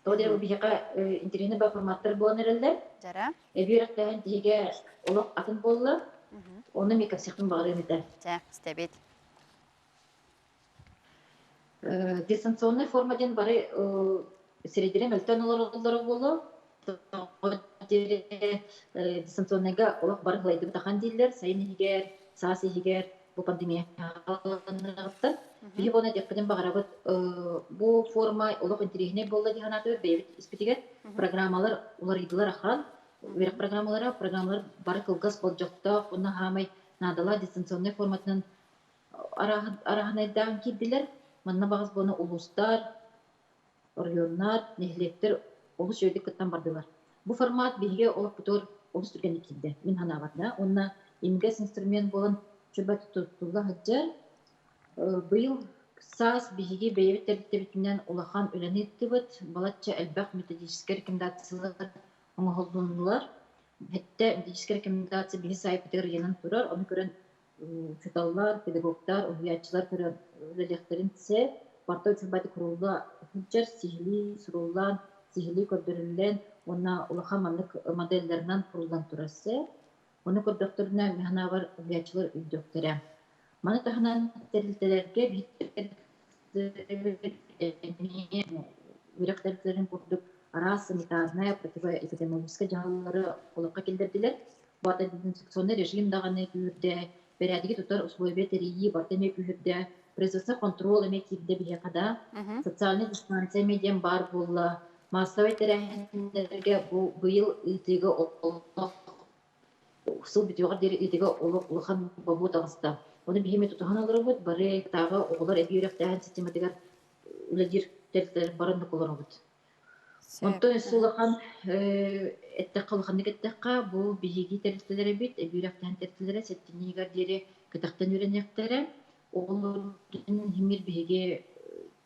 Тоҕо диэн биһиэхэ интэриэһинэй баар форматтар буолан эрэллэр. Дьара. Эбии үөрэхтээһин тиһигэ олох атын буолла. Онно эмиэ кэпсиэхпин баҕарыам этэ. Чэ, истэбит. Дистанционнай форма диэн бары сирэйдэрэ мөлтөөн олороллоро буолуо. Тоҕо диэри дистанционнайга олох бары ылайдыбыт ахан дииллэр. Сайын иһигэр, саас иһигэр бу пандемия хааланыаҕыттан. Биһи уонна диэхпитин баҕарабыт бу форма олох интэриэһинэй буолла дии санаатыбыт бэйэбит испитигэр. Программалар уларыйдылар ахан. Үөрэх программалара, программалар бары кылгас болдьохтоох уонна хаамай наадалаах дистанционнай форматынан Арааһынайдаан киирдилэр. Манна баҕас буона улуустар, оройуоннар, нэһилиэктэр олус үчүгэйдик кыттан бардылар. Бу формат биһиги олохпутугар олус түргэнник киирдэ, мин санаабар да. Уонна имигэс инструмент буолан чөбө туттулла сылдьар. Быйыл саас биһиги бэйэбит тэрилтэбитинэн улахан үлэни ыыттыбыт. Балачча элбэх методическай рекомендациялар оҥоһуллуннулар. Сэттэ методическай рекомендация биһи саайпытыгар ыйанан турар. Ону көрөн учууталлар, педагогтар, уһуйааччылар көрөн үлэлиэхтэрин сөп. Барыта үчүгэй курулла сылдьар, сиһилии суруллан, сиһилии көрдөрүллэн уонна улахан маннык моделлэринэн куруллан турар сөп. Ону көрдөхтөрүнэ, мин санаабар, уһуйааччылар өйдүөхтэрэ. Маны таһынан тэрилтэлэргэ эмиэ үөрэх тэрилтэлэрин курдук араас санитарнай, противоэпидемиологическай дьаһаллары олоххо киллэрдилэр. Барыта дезинфекционнай режим даҕаны күүһүрдэ, бэрээдэги тутар условия тэрийии барыта эмиэ күүһүрдэ, производство контрол эмиэ киирдэ биһиэхэ да, социальная дистанция эмиэ диэн баар буолла. Массовай тэрээһиннэргэ бу быйыл ыытыыга олох сыл бүтүөҕэр диэри ыытыыга олох улахан бобуу таҕыста. Ону биһи эмиэ тутуһан олоробут, бары тааҕы оҕолор эбии үөрэхтээһин систематыгар үлэлиир тэрилтэлэр бары оннук олоробут. Онтон өссө улахан эттэххэ, улаханнык эттэххэ, бу биһиги тэрилтэлэр эбит, эбии үөрэхтээн тэрилтэлэрэ сэттинньигэр диэри кэтэхтэн үөрэниэхтэрэ. Оҕолорбутун иһимир биһиги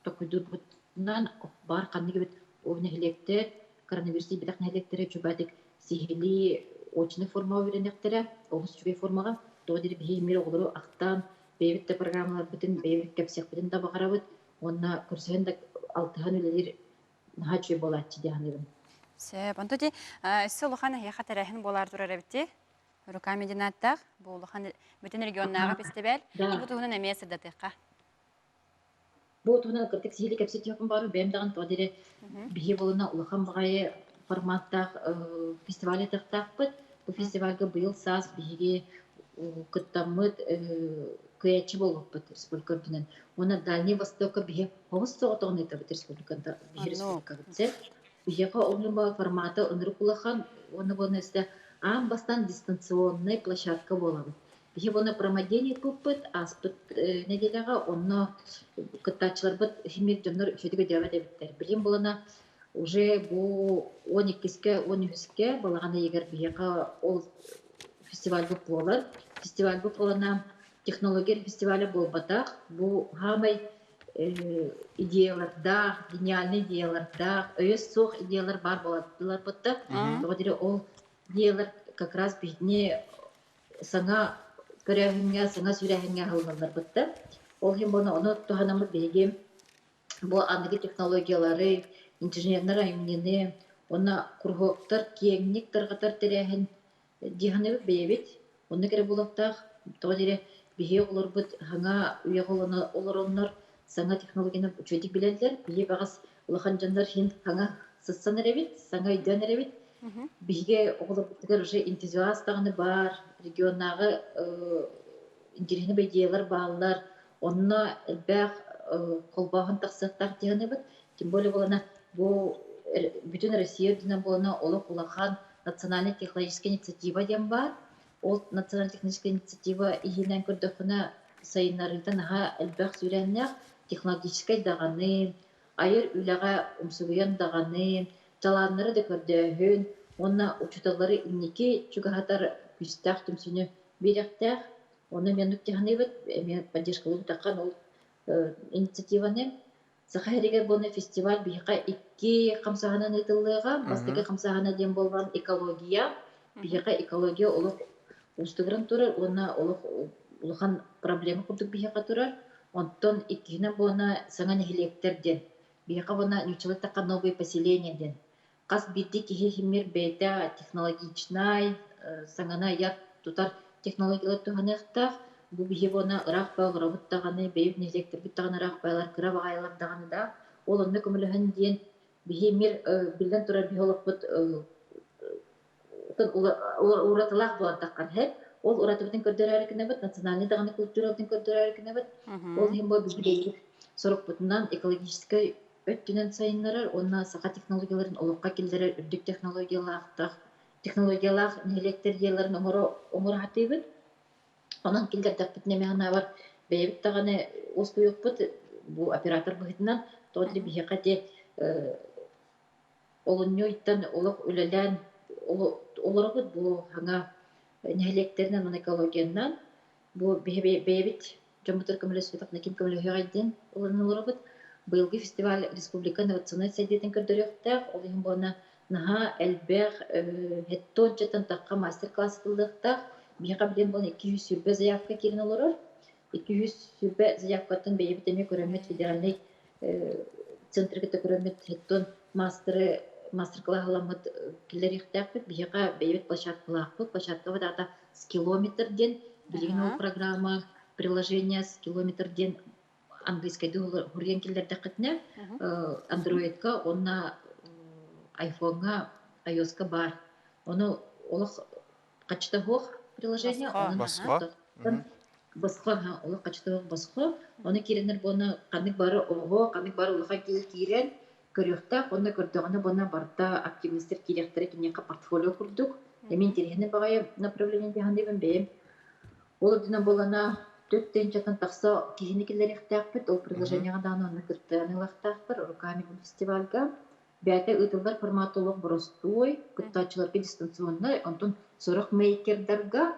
толкуйдуурбутунан баар ханнык эбит ол нэһилиэктэр, коронавирус тиийбэтэх нэһилиэктэрэ үчүгэйдик сиһилии очнай формаҕа үөрэниэхтэрэ, олус үчүгэй формаҕа. Тоҕо диэри биһиги эмиэ оҕолору ахтан, бэйэбит да программаларбытын, бэйэбит кэпсиэхпитин да баҕарабыт уонна көрсүһэн да алтыһан үлэлиир наһаа үчүгэй буолааччы дии саныыбын. Сөп. Онто ти өссө улахан эһиэхэ тэрээһин буолаар турар эбит Руками динааттаах бу улахан бүтүн регионнааҕы фестиваль. Бу туһунан эмиэ сырдатыахха. Бу туһунан кырдьык сиһилии кэпсэтиэхпин баҕарабын. Бэйэм даҕаны тоҕо диэри биһи буолуна улахан баҕайы форматтаах фестиваль ыытыахтаахпыт. Бу фестивальга быйыл саас биһиги кыттаммыт кыайаччы буолбуппут республика үрдүнэн. Уонна Дальний Востокка биһи оҕус соҕотоҕун ыытабыт республикада биһи республикабыт сэр. Биһиэхэ оннума формата ынырык улахан уонна буолна өстө аан бастаан дистанционнай площадка буолабыт. Биһи буолна промодение ыыппыппыт ааспыт нэдиэлэҕэ онно кыттааччыларбыт химик дьоннор үчүгэй өйдөөбөт эбиттэр. Билим буолана уже бу 12-ке 13-ке балаҕан ыйыгар биһиэхэ ол фестивальбыт буолар. Фестивальбыт буолана технология фестиваля буолбатах. Бу хаамай идеялардаах, гениальный идеялардаах, өйө суох идеялар баар буолаллар бытта. Тоҕо дире ол идеялар как раз биһини саҥа көрөөһүҥҥэ, саҥа сүүрээһиҥҥэ аһыллаллар бытта. Ол иһин буона ону туһанаммыт биһиги бу аныгы технологиялары, инженернэр айымньыны уонна куруһуоктар киэҥник тарҕатар тэрээһин дии бэйэбит. Оннук эрэ буолуохтаах. Тоҕо диэри биһиги оҕолорбут саҥа үйэҕэ олороннор саҥа технологияны үчүгэйдик билэллэр. Биһиги баҕас улахан дьоннор иһин саҥа сыссан эрэбит, саҥа өйдөөн эрэбит. Биһиги оҕолорбутугар уже энтузиаст даҕаны баар, регионнааҕы интэриэһинэй идеялар бааллар. Онно элбэх холбооһун тахсыахтаах дии саныыбыт. Тем более буолана бу бүтүн Россия үрдүнэн буолана олох улахан национальная технологическая инициатива диэн баар. Ол национальная технологическая инициатива иһинэн көрдөххүнэ сайыннарыыта наһаа элбэх сүүрээннээх технологическай даҕаны, айар үлэҕэ умсугуйан даҕаны, талааннары да көрдөөһүн уонна учууталлары инники чугаһатар күүстээх түмсүүнү биэриэхтээх. Онно эмиэ оннук дьаһаныыбыт, эмиэ поддержкалыыбыт ол инициативаны. Саха сиригэр буолна фестиваль биһиэхэ икки хамсааһынан ыытыллыаҕа. Бастакы хамсааһына диэн буоллан экология. Биһиэхэ экология олох уустугуран турар уонна олох улахан проблема курдук биһиэхэ турар. Онтон иккиһинэн буолна саҥа нэһилиэктэр диэн. Биһиэхэ буолна нууччалыы эттэххэ новые поселения диэн. Хас биирдии киһи иһимир бэйэтэ технологичнай, саҥаны айар тутар технологиялар туһаныахтаах. Бу биһи буона ыраах баа олоробут даҕаны, бэйэбит нэһилиэктэрбит даҕаны ыраах баалар, кыра баҕайылар даҕаны да, ол онно көмөлөһөн диэн биһи мир биллэн турар биһи олохпут уратылаах буолан таххан иһэр. Ол уратыбытын көрдөрөөрү гынабыт, национальнай даҕаны культурабытын көрдөрөөрү гынабыт. Ол иһин бу биһиги сорукпутунан экологическай өттүнэн сайыннарар уонна саха технологияларын олоххо киллэрэр үрдүк технологиялаахтаах технологиялаах нэһилиэктэр дьиэлэрин оҥоро оҥоро сатыыбыт. Онон киллэрдэхпитинэ эмиэ санаабар бэйэбит даҕаны уоскуйуохпут бу оператор быһыытынан тоҕо диэри биһиэхэ ити олунньу ыйтан олох үлэлээн олоробут бу саҥа нэһилиэктэринэн уонна экологиянан бу бэйэбит дьоммутугар көмөлөспөтөхпүнэ ким көмөлөһүөҕэй диэн олорон олоробут. Быйылгы фестиваль республика инновационнай сайдыытын көрдөрүөхтээх. Ол иһин буолна наһаа элбэх хеттончаттан тахха мастер-класс ылыахтаах. Биһиэхэ билигин буолан 220 заявка киирэн олорор. 220 заявкаттан бэйэбит эмиэ көрөммүт федеральнай центры кытта көрөммүт хеттон мастеры мастер-класс киллэриэхтээхпит. Биһиэхэ бэйэбит площадкалаахпыт. Площадкабыт аата Скиллометр диэн. Билигин ол программа приложение Скиллометр диэн английскайдыы суруйан киллэрдэххитинэ андроидка уонна айфоҥҥа iOS-ка баар. Ону олох хаччыта суох приложение. Босхо. Босхо, олох хаччыта суох босхо. Ону киирэннэр буона ханнык бары оҕо, ханнык бары улахан киһи киирэн көрүөхтээх уонна көрдөҕүнэ буона барыта активностар киириэхтэрэ киниэхэ портфолио курдук. Эмиэ интэриэһинэй баҕайы направление дьаһаныыбын бэйэм. Ол үрдүнэн буолана төрт тыһыынчаттан тахса киһини киллэриэхтээхпит. Ол предложениеҕа даҕаны онно кыттыһан ылыахтаахтар. Руками фестивальга. Бэйэтэ ыытыллар формата олох боростуой, кыттааччыларга дистанционнай, онтон сорох мейкердарга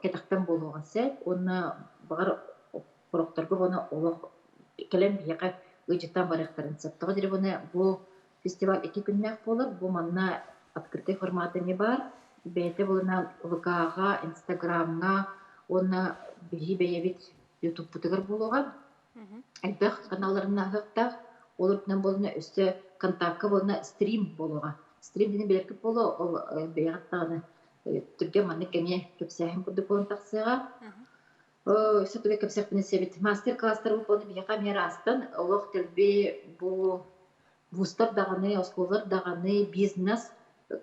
кэтэхтэн буолуоҕун сөп уонна баҕар сорохторго уонна олох кэлэн биһиэхэ ыалдьыттаан барыахтарын сөп. Тоҕо диэри уонна бу фестиваль икки күннээх буолар. Бу манна открытый формат эмиэ баар. Бэйэтэ буолана ВК-ҕа, Инстаграмҥа уонна биһи бэйэбит Ютубпутугар буолуоҕа. Элбэх каналларынан ааһыахтаах. Ол үрдүнэн буолана өссө контакка буолана стрим буолуоҕа. Стрим диэн билэргит буолуо, ол бэйэҕит даҕаны түргэн маннык эмиэ кэпсээһин курдук буолан тахсыаҕа. Өссө тугу кэпсиэхпин эсэбит. Мастер-класстарбыт буолан биһиэхэ эмиэ араастан олох дэлби бу вузтар даҕаны, оскуолалар даҕаны, бизнес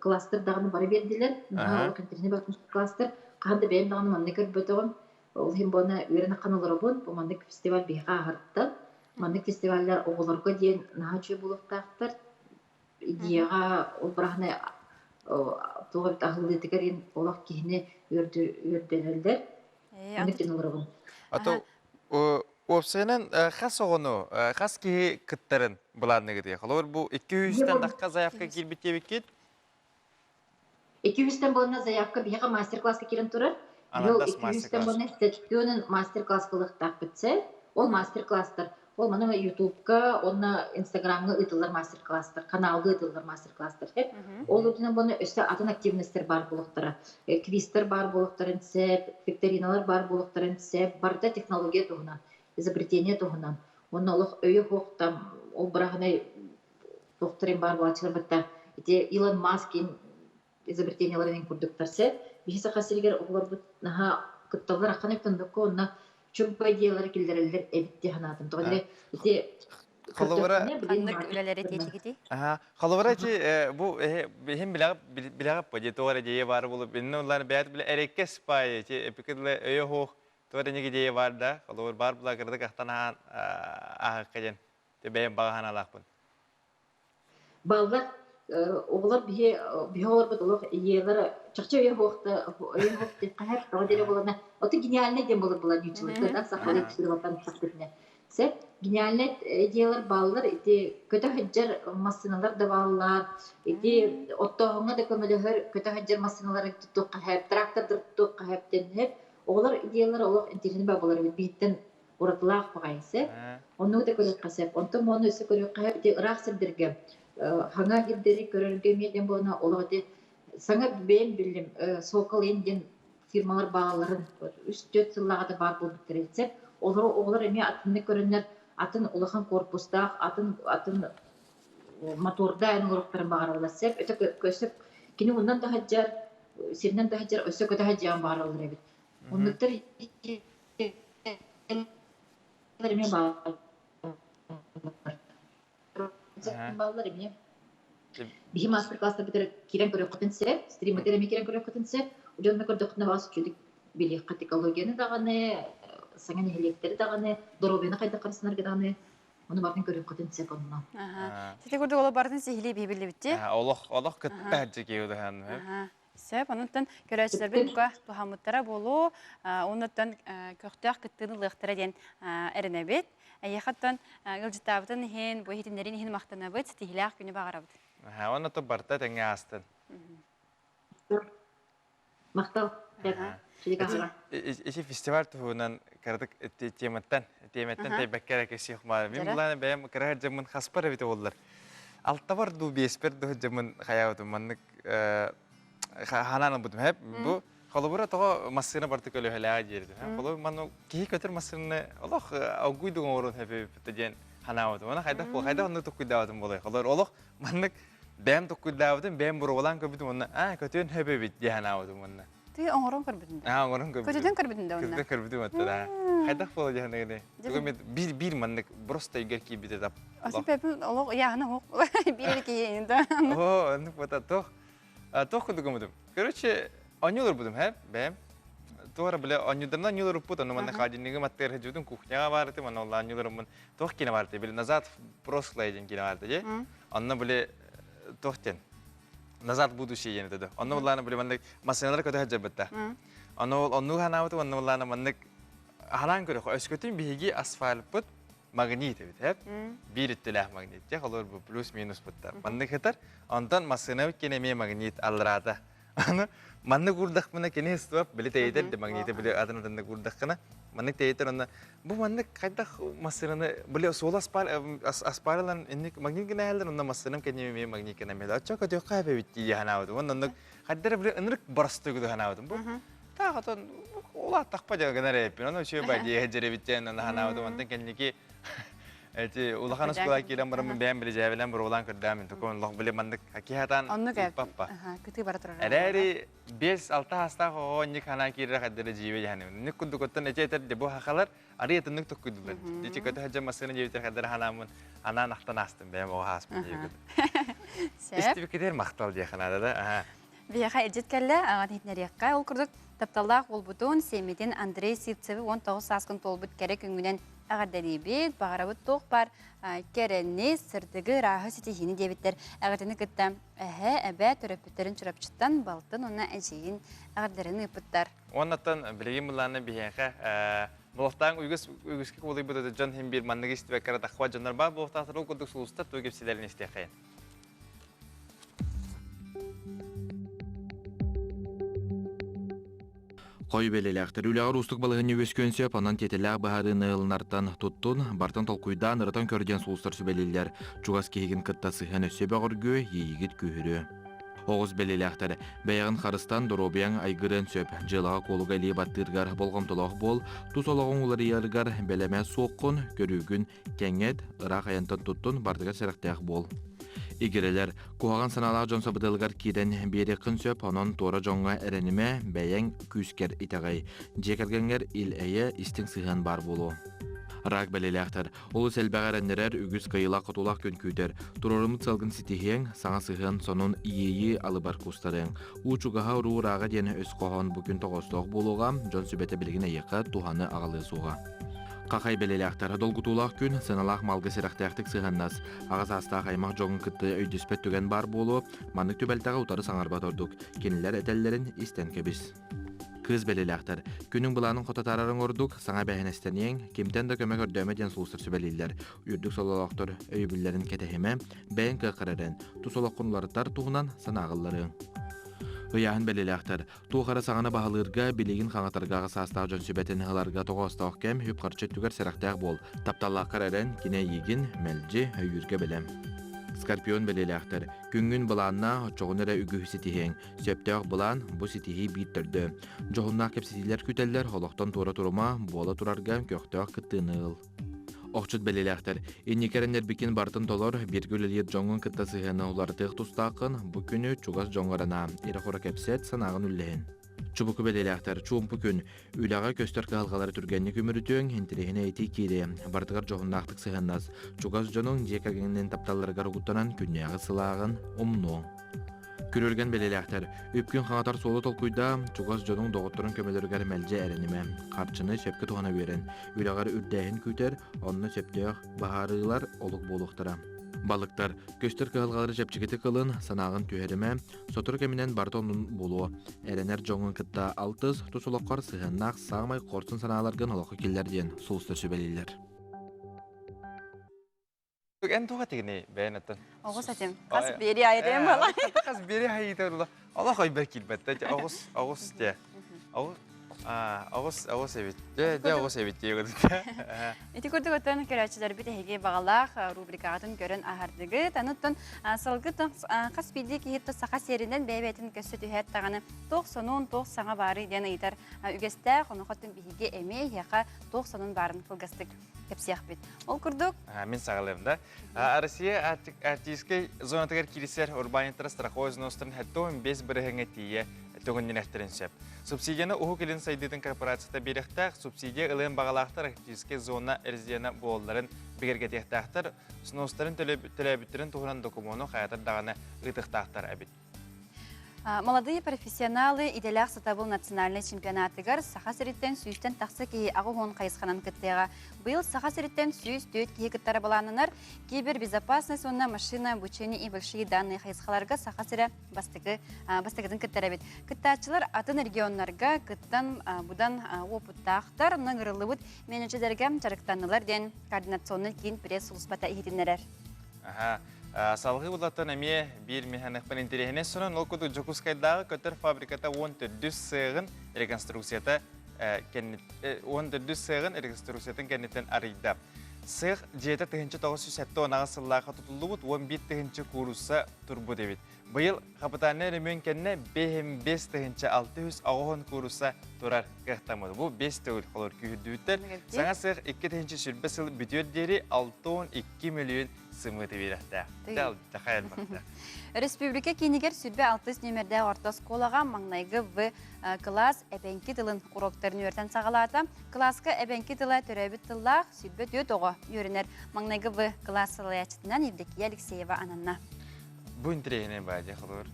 класстар даҕаны бары биэрдилэр. Наһаа олох интэриэһинэй класстар. Хаһан да бэйэм даҕаны маннык көрбөтөҕүм. Ол иһин буона үөрэн ахан олоробун. Бу маннык фестиваль биһиэхэ ааһарыттан. Маннык фестиваллар оҕолорго диэн наһаа үчүгэй буолуохтаахтар. Идеяҕа ол быраһыны туох эбит аһыллыытыгар олох киһини үөрдэнэллэр. Маннык диэн олоробун. А то уопсайынан хас оҕону, хас киһи кыттарын былаанныгытый? Холобур, бу 200-тэн тахха заявка киирбит диэбиккит. 200-тэн буолна заявка биһиэхэ мастер-класска киирэн турар. Быйыл Анандас 200-тэн мастер-класс. буолна сэттиөнүн мастер-класс ылыахтаахпыт сэ. Ол мастер-класстар ол маны Ютубка уонна Инстаграмҥа ыытыллар мастер-класстар, каналга ыытыллар мастер-класстар сөп. Ол үрдүнэн буолна өссө атын активностар баар буолуохтара. Квизтэр баар буолуохтарын сөп, викториналар баар буолуохтарын сөп. Барыта технология туһунан, изобретение туһунан. Уонна олох өйө суох там ол быраһынай туохтарын баар буолааччылар бытта ити Илон Маскин изобретенияларын курдуктар сэ биһи саха сиригэр оҕолорбут наһаа кытталлар аххан эптэн онно чумпа идеялары киллэрэллэр эбит дии санаатым. Тоҕо дире ити Холобура Ханнык үлэлэри тиэтигити? Аха. Холобура ити бу иһин билэҕип билэҕип бу дии туох эрэ идея баар буолуп инне улаан бэйэт билэ эреккес паай ити эпикидле өйө хуох туох эрэ идея бар да холобур бар була кырдык ахтан аһаан аһыкка диэн бэйэм баҕа санаалаахпын. Баллар оҕолор биһи биһи оҕолорбут олох ийэлэр чахчы өйө суохта өйө суох диэххэ тоҕо диэрэ буолана ото гениальный диэн буолар буолар ньуччаларга да сахалыы тыллартан тахпытына сеп гениальный идеялар бааллар ити көтө сылдьар массыыналар да бааллар ити оттооһуҥҥа да көмөлөһөр көтө сылдьар массыыналары туттуохха сөп трактордары туттуохха сөп диэн сөп оҕолор идеялара олох интэриэһинэй бааллар эбит биһиттэн уратылаах баҕайы сөп. Оннугу да көрүөххэ сөп. Онтон мону өссө көрүөххэ сөп. Ити ыраах сирдэргэ хаҥа сирдэри көрөргө эмиэ диэн буолна олох ити саҥа бэйэм биллим Сокол Ин диэн фирмалар баалларын үс-түөрт сыллааҕыта баар буолбуттар сөп. Олору оҕолор эмиэ атыннык көрөннөр атын улахан корпустаах атын атын мотордаан оҥоруохтарын баҕараллар сөп. Өтө көсөп кини оннан да сылдьар сиринэн да сылдьар өссө көтө сылдьыан баҕараллар эбит. Оннуктар эмиэ бааллар эмиэ. Биһи мастер-класстарбытыгар киирэн көрүөххүтүн сөп, стриммытыгар эмиэ киирэн көрүөххүтүн сөп. Дьонно көрдөххүтүнэ баҕас үчүгэй билиэххит экологияны даҕаны, саҥа нэһилиэктэри даҕаны, доруобуйаны хайдах харыстанарга даҕаны ону барытын көрүөххүтүн сөп онно. Сити курдук олох барытын сиһилии биһибиллибитти. Олох олох кытта дьикиу дахан. Сөп, онуттан көрөөччүлэрбит бука туһаммыттара буолуо, онуттан көхтөөх кыттыыны ылыахтара диэн эрэнэбит. Эйиэхэттэн ыалдьыттаабытын иһин, бу иһитиннэрин иһин махтанабыт, ситиһиилээх күнү баҕарабыт. Уонна то барта тэҥҥэ аастын. Махтал. Ити фестиваль туһунан кыратык тематтан тематтан тэйбэккэ эрэ кэсиэх маа. Мин булааны бэйэм кыра дьаммын хаспар эбитэ буоллар. Алтабар дуу, биэспэр дуу дьаммын хайаабытым маннык ханаан ылбытым хэп бу холобура тоҕо массыына барыта көлөһөлөөҕө диэритим холобур манна киһи көтөр массыынаны олох оггуйдук оҥорон хэппиппитэ диэн ханаабытым уонна хайдах буол хайдах оннук токкуйдаабытым буолай холобур олох маннык бэйэм токкуйдаабытым бэйэм боруобалаан көрбүтүм уонна аа көтүөн хөп эбит диэн ханаабытым уонна Ты оҥорон көрбүтүн да? Аа, оҥорон көрбүтүм. Көтүтэн көрбүтүн да уонна? Көтүтэн көрбүтүм оттон аа. Хайдах буола диэн Биир биир маннык просто өйгөр киирбитэ да. Асы пепин олох яһына хох биир киһи да. О, оннук бата тох. Тох курдук гыммытым. Короче, онньулар будум, хэ, бэм. Туора биле онньударна онньулар уппут, ону манна холодильнигы маттыгар хадьыбытым, кухняга баарытым, онно олла онньуларыммын туох киинэ баарыты, били назад в прошлое диэн киинэ баарыты, дии. Онно били туох диэн назад в будущее диэн этэ. Онно буллаана били маннык массыыналар көтө сылдьарбытта. Ону оннук ханаабытым, онно буллаана маннык ханаан көрөх, өскөтүн биһиги асфальпыт магнит эбит, эп? Биир өттүлээх магнит, дьэ, холобур бу плюс-минус бутта. Маннык хытар, онтон массыынабыт кини эмиэ магнит аллараата. Аны маннык уурдахпына кини ыстыбап, били тэйитэр де магниты били атын атыннык уурдаххына, маннык тэйитэр онно бу маннык хайдах массыынаны били суол аспаалынан инник магнит гына онно массыынам кэнниме эмиэ магнит гына мэлэ. Оччо көтүөххэ эбит дии ханаабытым. Онно оннук хайдара били ынырык боростуй гына ханаабытым. Бу таах отон улааттахпа дьа гынар эппин. Ону үчүгэй ба дии дьэрэбиттэн аны ханаабытым. Онтон кэнники эти улахан оскуола киирэн бараммын бэйэм били дьээбэлэн буруолаан көрдөөн тукун лох били маннык киһатаан Оннук паппа. Кытыы бара турар. Эрээри 5-6 саастаах оҕо ник ханаа киирэр хаддара дьиибэ дьаһаным. Ник курдук оттон эти этэр де бу хахалар арый атыннык токкуйдулар. Дичи көтө хаджа массыына диэбитер хаддара ханааммын анаан ахтан аастым бэйэм оҕо ааспын диэбит. Истибиккитигэр махтал диэ ханаада да. Биһиэхэ илдьит кэллэ, аҕат иһитиннэриэххэ. Ол курдук тапталлаах уолбутун, сиэммитин Андрей Сивцеви 19 сааскын туолбут кэрэ күҥҥүнэн эҕэрдэлиибит. Баҕарабыт туох баар кэрэни, сырдыгы, ырааһы ситиһиини диэбиттэр. Эҕэрдэни кытта эһэ, эбэ төрөппүттэрин Чурапчыттан балтын уонна эдьиийин эҕэрдэлэрин ыыппыттар. Уоннаттан билигин былааны биһиэхэ Булахтаан үгүс үгүскэ кубулуйбут дьон иһин биир манныгы истибэккэ эрэ таххыбат дьоннор баар буолуохтаахтар ол курдук сулустар тугу кэпсиилэрин истиэххэйин. Хой бэлэлээхтэр үлэҕэр уустук балаһыанньа үөскүөн сөп, онон тиэтэллээх быһаарыыны ылынартан туттун, бартан толкуйдаан, ырытан көр диэн сулустар сүбэлииллэр. Чугас киһигин кытта сыһыан өссө бөҕөргүө, иэйиигит күүһүрүө. Оҕус бэлиэлээхтэр бэйэҕин харыстан, доруобуйаҥ айгырыан сөп. Дьыалаҕа-куолуга илии баттыыргар болҕомтолоох буол, тус олоҕуҥ уларыйарыгар бэлэмэ суоххун, көрүүгүн кэҥэт, ыраах айантан туттун, бардыгар сэрэхтээх буол. Игирэлэр, куһаҕан санаалаах дьон сабыдыалыгар киирэн биэриэххин сөп, онон туора дьоҥҥо эрэнимэ, бэйэҥ күүскэр итэҕэй. Дьиэ кэргэҥҥэр ил-эйэ, истиҥ сыһыан баар буолуо. Рак бэлиэлээхтэр, олус элбэҕи эрэннэрэр, үгүс кыайыылаах-хотуулаах күн күүтэр. Туруоруммут сыалгын ситиһиэҥ, саҥа сыһыан, сонун иэйии алыбар кустарыаҥ. Уу чугаһа уруу ырааҕа диэн өс хоһоон бу күн тоҕоостоох буолуоҕа, дьон сүбэтэ билигин эйиэхэ туһаны аҕалыа суоҕа. Хахай бэлиэлээхтэр долгутуулаах күн, сыаналаах малга сэрэхтээхтик сыһыаннас, аҕа саастаах аймах дьоҥун кытта өйдөспөт түгэн баар буолуо, маннык түбэлтэҕэ утары саҥарбат ордук, кинилэр этэллэрин истэн кэбис. Кыыс бэлиэлээхтэр, күнүҥ былаанын хото таарарыҥ ордук, саҥа эбээһинэстэниэҥ, кимтэн да көмө көрдөөмө диэн сулустар сүбэлииллэр. Үрдүк сололоохтор өйөбүллэрин кэтэһимэ, бэйэҥ кыаххар эрэн, тус олоххун уларытар туһунан санааҕылларыаҥ. Ыйааһын бэлиэлээхтэр, Туох эрэ саҥаны баһылыырга, билигин хаҥатарга аҕа саастаах дьон сүбэтин ыларга тоҕоостоох кэм, үп-харчы өттүгэр сэрэхтээх буол. Тапталлааххар эрэн, кини эйиигин мэлдьи өйүүргэ бэлэм. Скорпион бэлиэлээхтэр, күҥҥүн былааннаа, оччоҕуна эрэ үгүһү ситиһиэҥ. Сөптөөх былаан, бу ситиһии биир төрдө. Дьоһуннаах кэпсэтиилэр күүтэллэр, олохтон туора турума, буола турарга көхтөөх кыттыыны ыл. Охчут бэлиэлээхтэр, инники эрэннэрбиккин барытын толор, бииргэ үлэлиир дьоҥҥун кытта сыһыаны уларытыах тустааххын, бу күнү чугас дьоҥҥор анаа, ирэ-хоро кэпсэт, санааҕын үллэһин. Чубуку бэлиэлээхтэр, чуумпу күн, үлэҕэ көстөр кыһалҕалары түргэнник үмүрүтүөҥ, интэриэһинэй этии киириэ, барытыгар дьоһуннаахтык сыһыаннас, чугас дьонуҥ дьиэ кэргэҥҥин тапталларыгар угуттанан күннээҕи сылааҕын умнуоҥ. Күрүлгэн бэлиэлээхтэр, үпкүн хаҥатар суолу толкуйдаа, чугас дьонуҥ доҕотторуҥ көмөлөрүгэр мэлдьи эрэнимэ. Харчыны сөпкө туһана үөрэн, үлэҕэр үрдээһин күүтэр, онно сөптөөх быһаарыылар олук буолуохтара. Балыктар, көстөр кыһалҕалары чэпчэкитик ылын, санааҕын түһэримэ, сотору кэминэн барыта оннун булуо. Эрэнэр дьоҥҥун кытта алтыс, тус олоххор сыһыаннаах саамай хорсун санааларгын олоххо киллэр диэн сулустар сүбэлииллэр. Эн туох этигиний бэйэн аттан? Оҕус этим. Хас биэри айытым буола. Хас биэри айыта Олох ойбер киирбэттэ. Оҕус, оҕус те. Оҕус оҕус, оҕус эбит. Дьэ, дьэ оҕус эбит диye Ити курдук оттон көрөөччүлэрбит эһиги баҕалаах рубрикаҕытын көрөн аһардыгыт. Ануттан салгы хас биирдии киһи саха сиэринэн бэйэ-бэйэтин көссө түһээт даҕаны туох сонун, туох саҥа баарый диэн ыйытар үгэстээх. Онуоха биһиги эмиэ эһиэхэ туох сонун баарын кылгастык кэпсиэхпит. Ол курдук... Мин саҕалыам да. Россия Арктическай зонатыгар киирсэр урбаанньыттара страховой взностарын 75 бырыһыҥҥа тиийэ төгүннүнэхтэрин сөп. Субсидияны Уһук Илин сайдыытын корпорацията биэриэхтээх, субсидия ылыан баҕалаахтар Арктическай зона резиденэ буолалларын бигэргэтиэхтээхтэр, взностарын төлөөбүттэрин туһунан докумуону хайатар даҕаны ыытыахтаахтар эбит. Молодые профессионалы идэлээх сатабыл национальнай чемпионатыгар Саха сириттэн сүүстэн тахса киһи 80 хайысханан кыттыаҕа. Быйыл Саха сириттэн 104 киһи кыттара былааннанар. Кибербезопасность уонна машина обучение и большие данные хайысхаларга Саха сирэ бастакы бастакытын кыттар эбит. Кыттааччылар атын регионнарга кыттан будан уопуттаахтар, ыҥырыллыбыт менеджердэргэ дьарыктаннылар диэн координационный киин пресс-сулууспата иһитиннэрэр. Салгыы улаттан эмиэ биир механикпын интэриэһинэй сонун ол курдук Дьокуускайдааҕы көтөр фабриката 14 сыаҕын реконструкцията 14 сыаҕын реконструкциятын кэнниттэн арыйда. Сыах дьиэтэ 1978 сыллаахха тутуллубут 11 тыһыынча куурусса турбут эбит. Быйыл хапытаальнай өрөмүөн кэннэ 5680 куурусса турар кыахтаммыт. Бу 5 төгүл холор күүһүрдүбүттэр. Саҥа сыах 2020 сыл бүтүөр диэри 62 миллион сымыыты биэрэхтээх. Республика киинигэр сүрбэ алтыс нүөмэрдээх орто оскуолаҕа маҥнайгы В кылаас эбэҥки тылын уроктарын үөрэтэн саҕалаата. Кылааска эбэҥки тыла төрөөбүт тыллаах сүрбэ түөрт оҕо үөрэнэр. Маҥнайгы В кылаас салайааччытынан Евдокия Алексеева ананна. Бу интэриэһинэй баа дии холобур.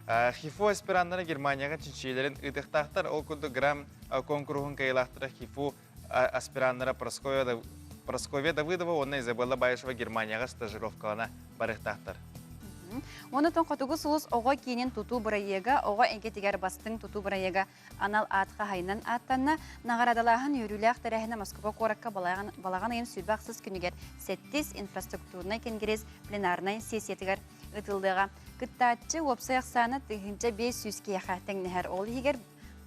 ХИФУ аспираннара Германияҕа чинчийиилэрин ыытыахтаахтар. Ол курдук грамм куонкуруһун кыайыылаахтара ХИФУ аспираннара Прасковья Давыдова уонна Изабелла Баишева Германияҕа стажировкалана барыахтаахтар. Онотон Хотугу сулус оҕо киинин тутуу бырайыага оҕо эйгэтигэр бастыҥ тутуу бырайыага анал аат хаһайынан ааттанна. Наҕараадалааһын үөрүүлээх тэрээһинэ Москва куоракка балаҕан ыйын сүүрбэ ахсыс күнүгэр сэттис инфраструктурнай кэнгириэс пленарнай сессиятыгар ыытыллыаҕа. Кыттааччы уопсай ахсаана 1500 киһиэхэ тэҥнэһэр. Ол иһигэр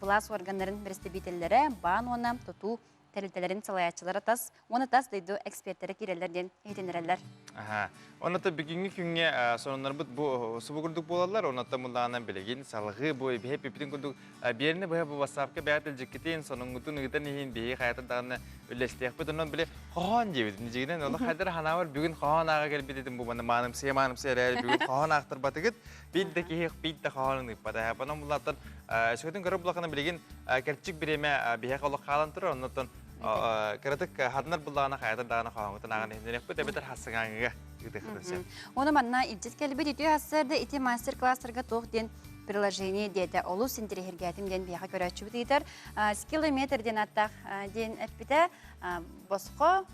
былаас органнарын бэрэстэбиитэллэрэ, баан уонна тутуу тэрилтэлэрин салайааччылара тас уонна тас дойду экспертэрэ киирэллэр диэн иһитиннэрэллэр. Аха. Онно бүгүҥҥү күҥҥэ сонуннарбыт бу субу курдук буолаллар. Оннуттан муллаҕынан билигин салҕыы бу биһи эппиппитин курдук биэрини быһа бу WhatsApp-ка бэйэ тылдьыккытын, сонуҥҥутун ыытан иһин биһиги хайата даҕаны үллэстиэхпит. Онон били хоһоон диэбит. Дьигинэн олох хайдар ханаабар бүгүн хоһоон ааҕа кэлбит этим бу маны маанымсыйа маанымсыйа эрээри бүгүн хоһоон аахтарбатыгыт. Биир да киһи биир да хоһоонун ыыппата. Онон буллааттан өскөтүн көрөр буллахына билигин кэрчик бириэмэ биһиэхэ олох хаалан турар. Оннуттан кыратык хатынар буллаҕына хайата даҕаны хоһооҥҥутун ааҕан иһиннэриэхпит эбэтэр хассыҥааҥҥыга ыытыахпытын сөп. Ону манна илдьит кэлбит үтүө хассыарда ити мастер-класстарга туох диэн приложение диэтэ олус интэриэһиргээтим диэн биһиэхэ көрөөччүбүт ыытар. Скиллометр диэн ааттаах диэн эппитэ босхо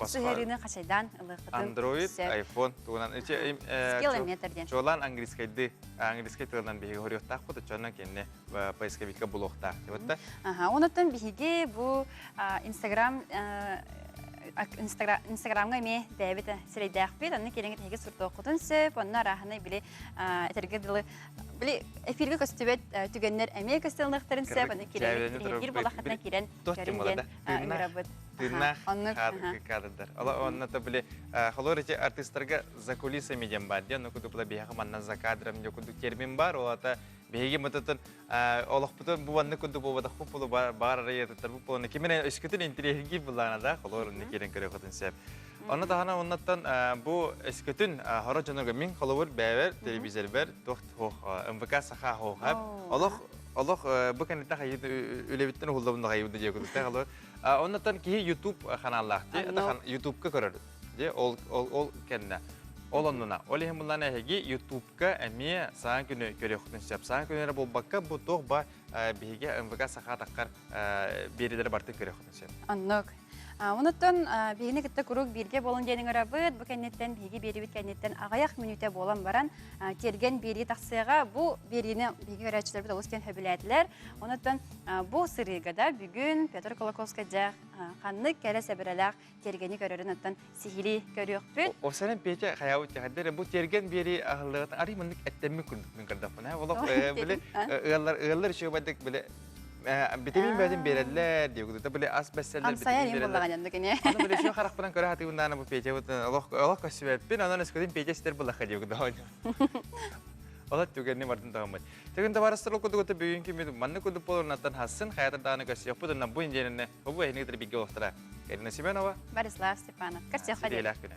сыһыарыыны хачайдаан ылыаххытын Android, iPhone тугунан Скиллометр диэн. Чуолаан английскайды английскай тылынан биһиги хоруйуохтаахпыт, оччонон кинини поисковикка булуохтаах. Тибетта. Аха, онуттан биһиги бу Инстаграм Инстаграмҥа эмиэ бэйэбит сирэйдээхпит, онно киирэҥҥит эһиги сурдуоххутун сөп, онно арааһынай били этэргэ дылы били эфиргэ көстүбэт түгэннэр эмиэ көстөлнөхтөрүн сөп, онно киирэҥҥит биир буолаххытына киирэн көрүҥ диэн ыҥырабыт. Тыыннаах кадрдар. Онно то били холор эти артистарга за кулисами диэн бар диэн, ну кудук биһиэхэ манна за кадром диэн кудук термин бар, ол ата биһиги мытытын олохпутун бу маннык курдук буолбатахпыт буолу баар арайыатыттар бу буолуна кимин өскөтүн интириэһиргиир буллаана да холоор онно киирэн көрүөххүтүн сөп. Онно таһынан оннаттан бу өскөтүн хоро дьонорго мин холобур бэйэбэр телевизорбэр туох туох МВК саха хоохап олох олох бу кэнниттэн хайыт үлэбиттэн уһуллабын хайыбыт диye курдук холобур оннотон киһи YouTube ханааллаах дии YouTubeка көрөр дии ол ол кэннэ ол оннуна ол иһин буллаана эһиги YouTube Ка эмиэ саҥа күнү көрүөххүтүн сөп. Саҥа күнү эрэ буолбакка, бу туох ба биһиги МВК саха атаххар биэрилэри бартын көрүөххүтүн сөп. Оннук. Онуттан биһини кытта куруук бииргэ буолун диэн ыҥырабыт. Бу кэнниттэн биһиги биэрибит кэнниттэн аҕыйах мүнүүтэ буолан баран тиэргэн биэрии тахсыаҕа. Бу биэриини биһиги көрөөччүлэрбит олус диэн сөбүлээтилэр. Онуттан бу сырыыга да бүгүн Петр Кулаковскай дьэ ханнык кэрэ сэбэрэлээх тиэргэни көрөрүн оттон сиһилии көрүөхпүт. Осанан Петя хайаабыт тиһэрдэр бу тиэргэн биэри аһыллыгатын арый маннык эттэммит курдук мин көрдөхпүнэ олох били ыаллар ыаллар үчүгэй били битимин бэйэтин биэрэллэр диye били ас бэсселлер Амсайар им буллаҕан яннык ини. Аны били үчүгэй харахпынан көрө хатыыбын бу Петя олох олох көссүбэппин онон өскөтүн Петя ситэр буллаха диye Ола түгэнни бардын тағыммыт. Тегін табарыстыр ол кудугута бүгүн кимит манны кудук болорунаттан хассын хаятыр дааны көссүөхпүт онна бу индиэнинне бу эһини кытары бигге олохтара. Карина Семенова. Борислав Степанов. Көрсүөххэ диэри. күнэ.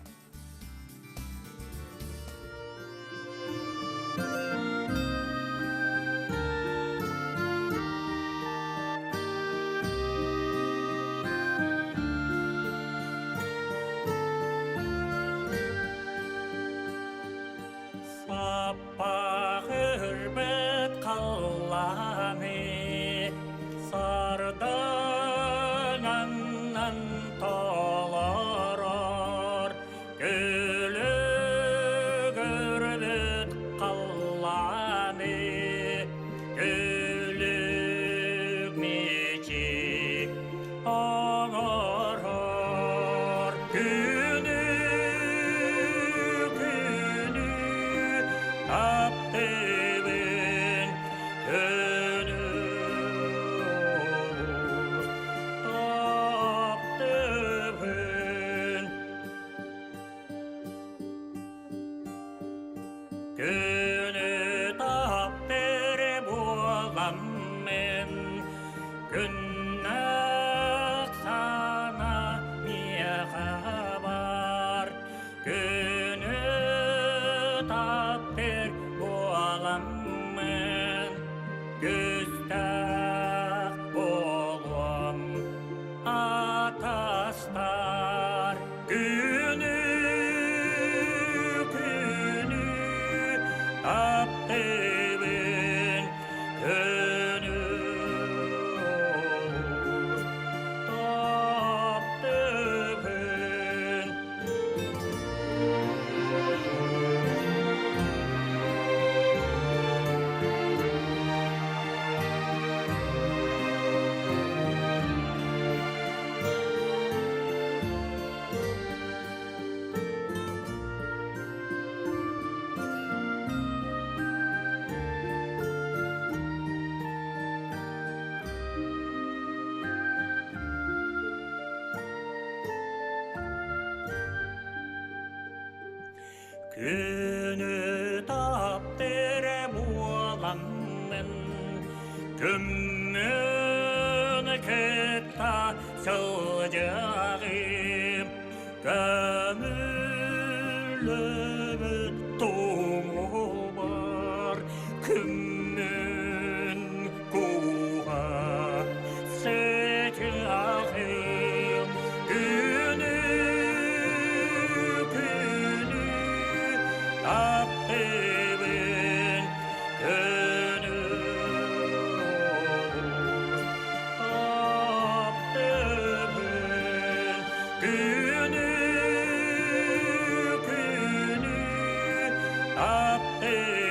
Саппах өлбөт халлааны сардаҥаннан толорор күлүгүрбүт халлааны күлүк мичик оҥорор күнү күнү таптыыбын күнү таптыыбын Күнү таптыр буоламмын күннэх сана миэхэ бар Күнү таптыр буоламмын күстээх буолуом атастар Күнү күнү таптыыбын күнү таптыыбын Күнү таптыр буоламмын Күммүн кытта сылдьаҕым Көмүллүбүт тумулбар Күммүн кууһа сытыаҕым Күнү күнү таптыыбын Күнү таптыыбын Күнү күнү таптыыбын.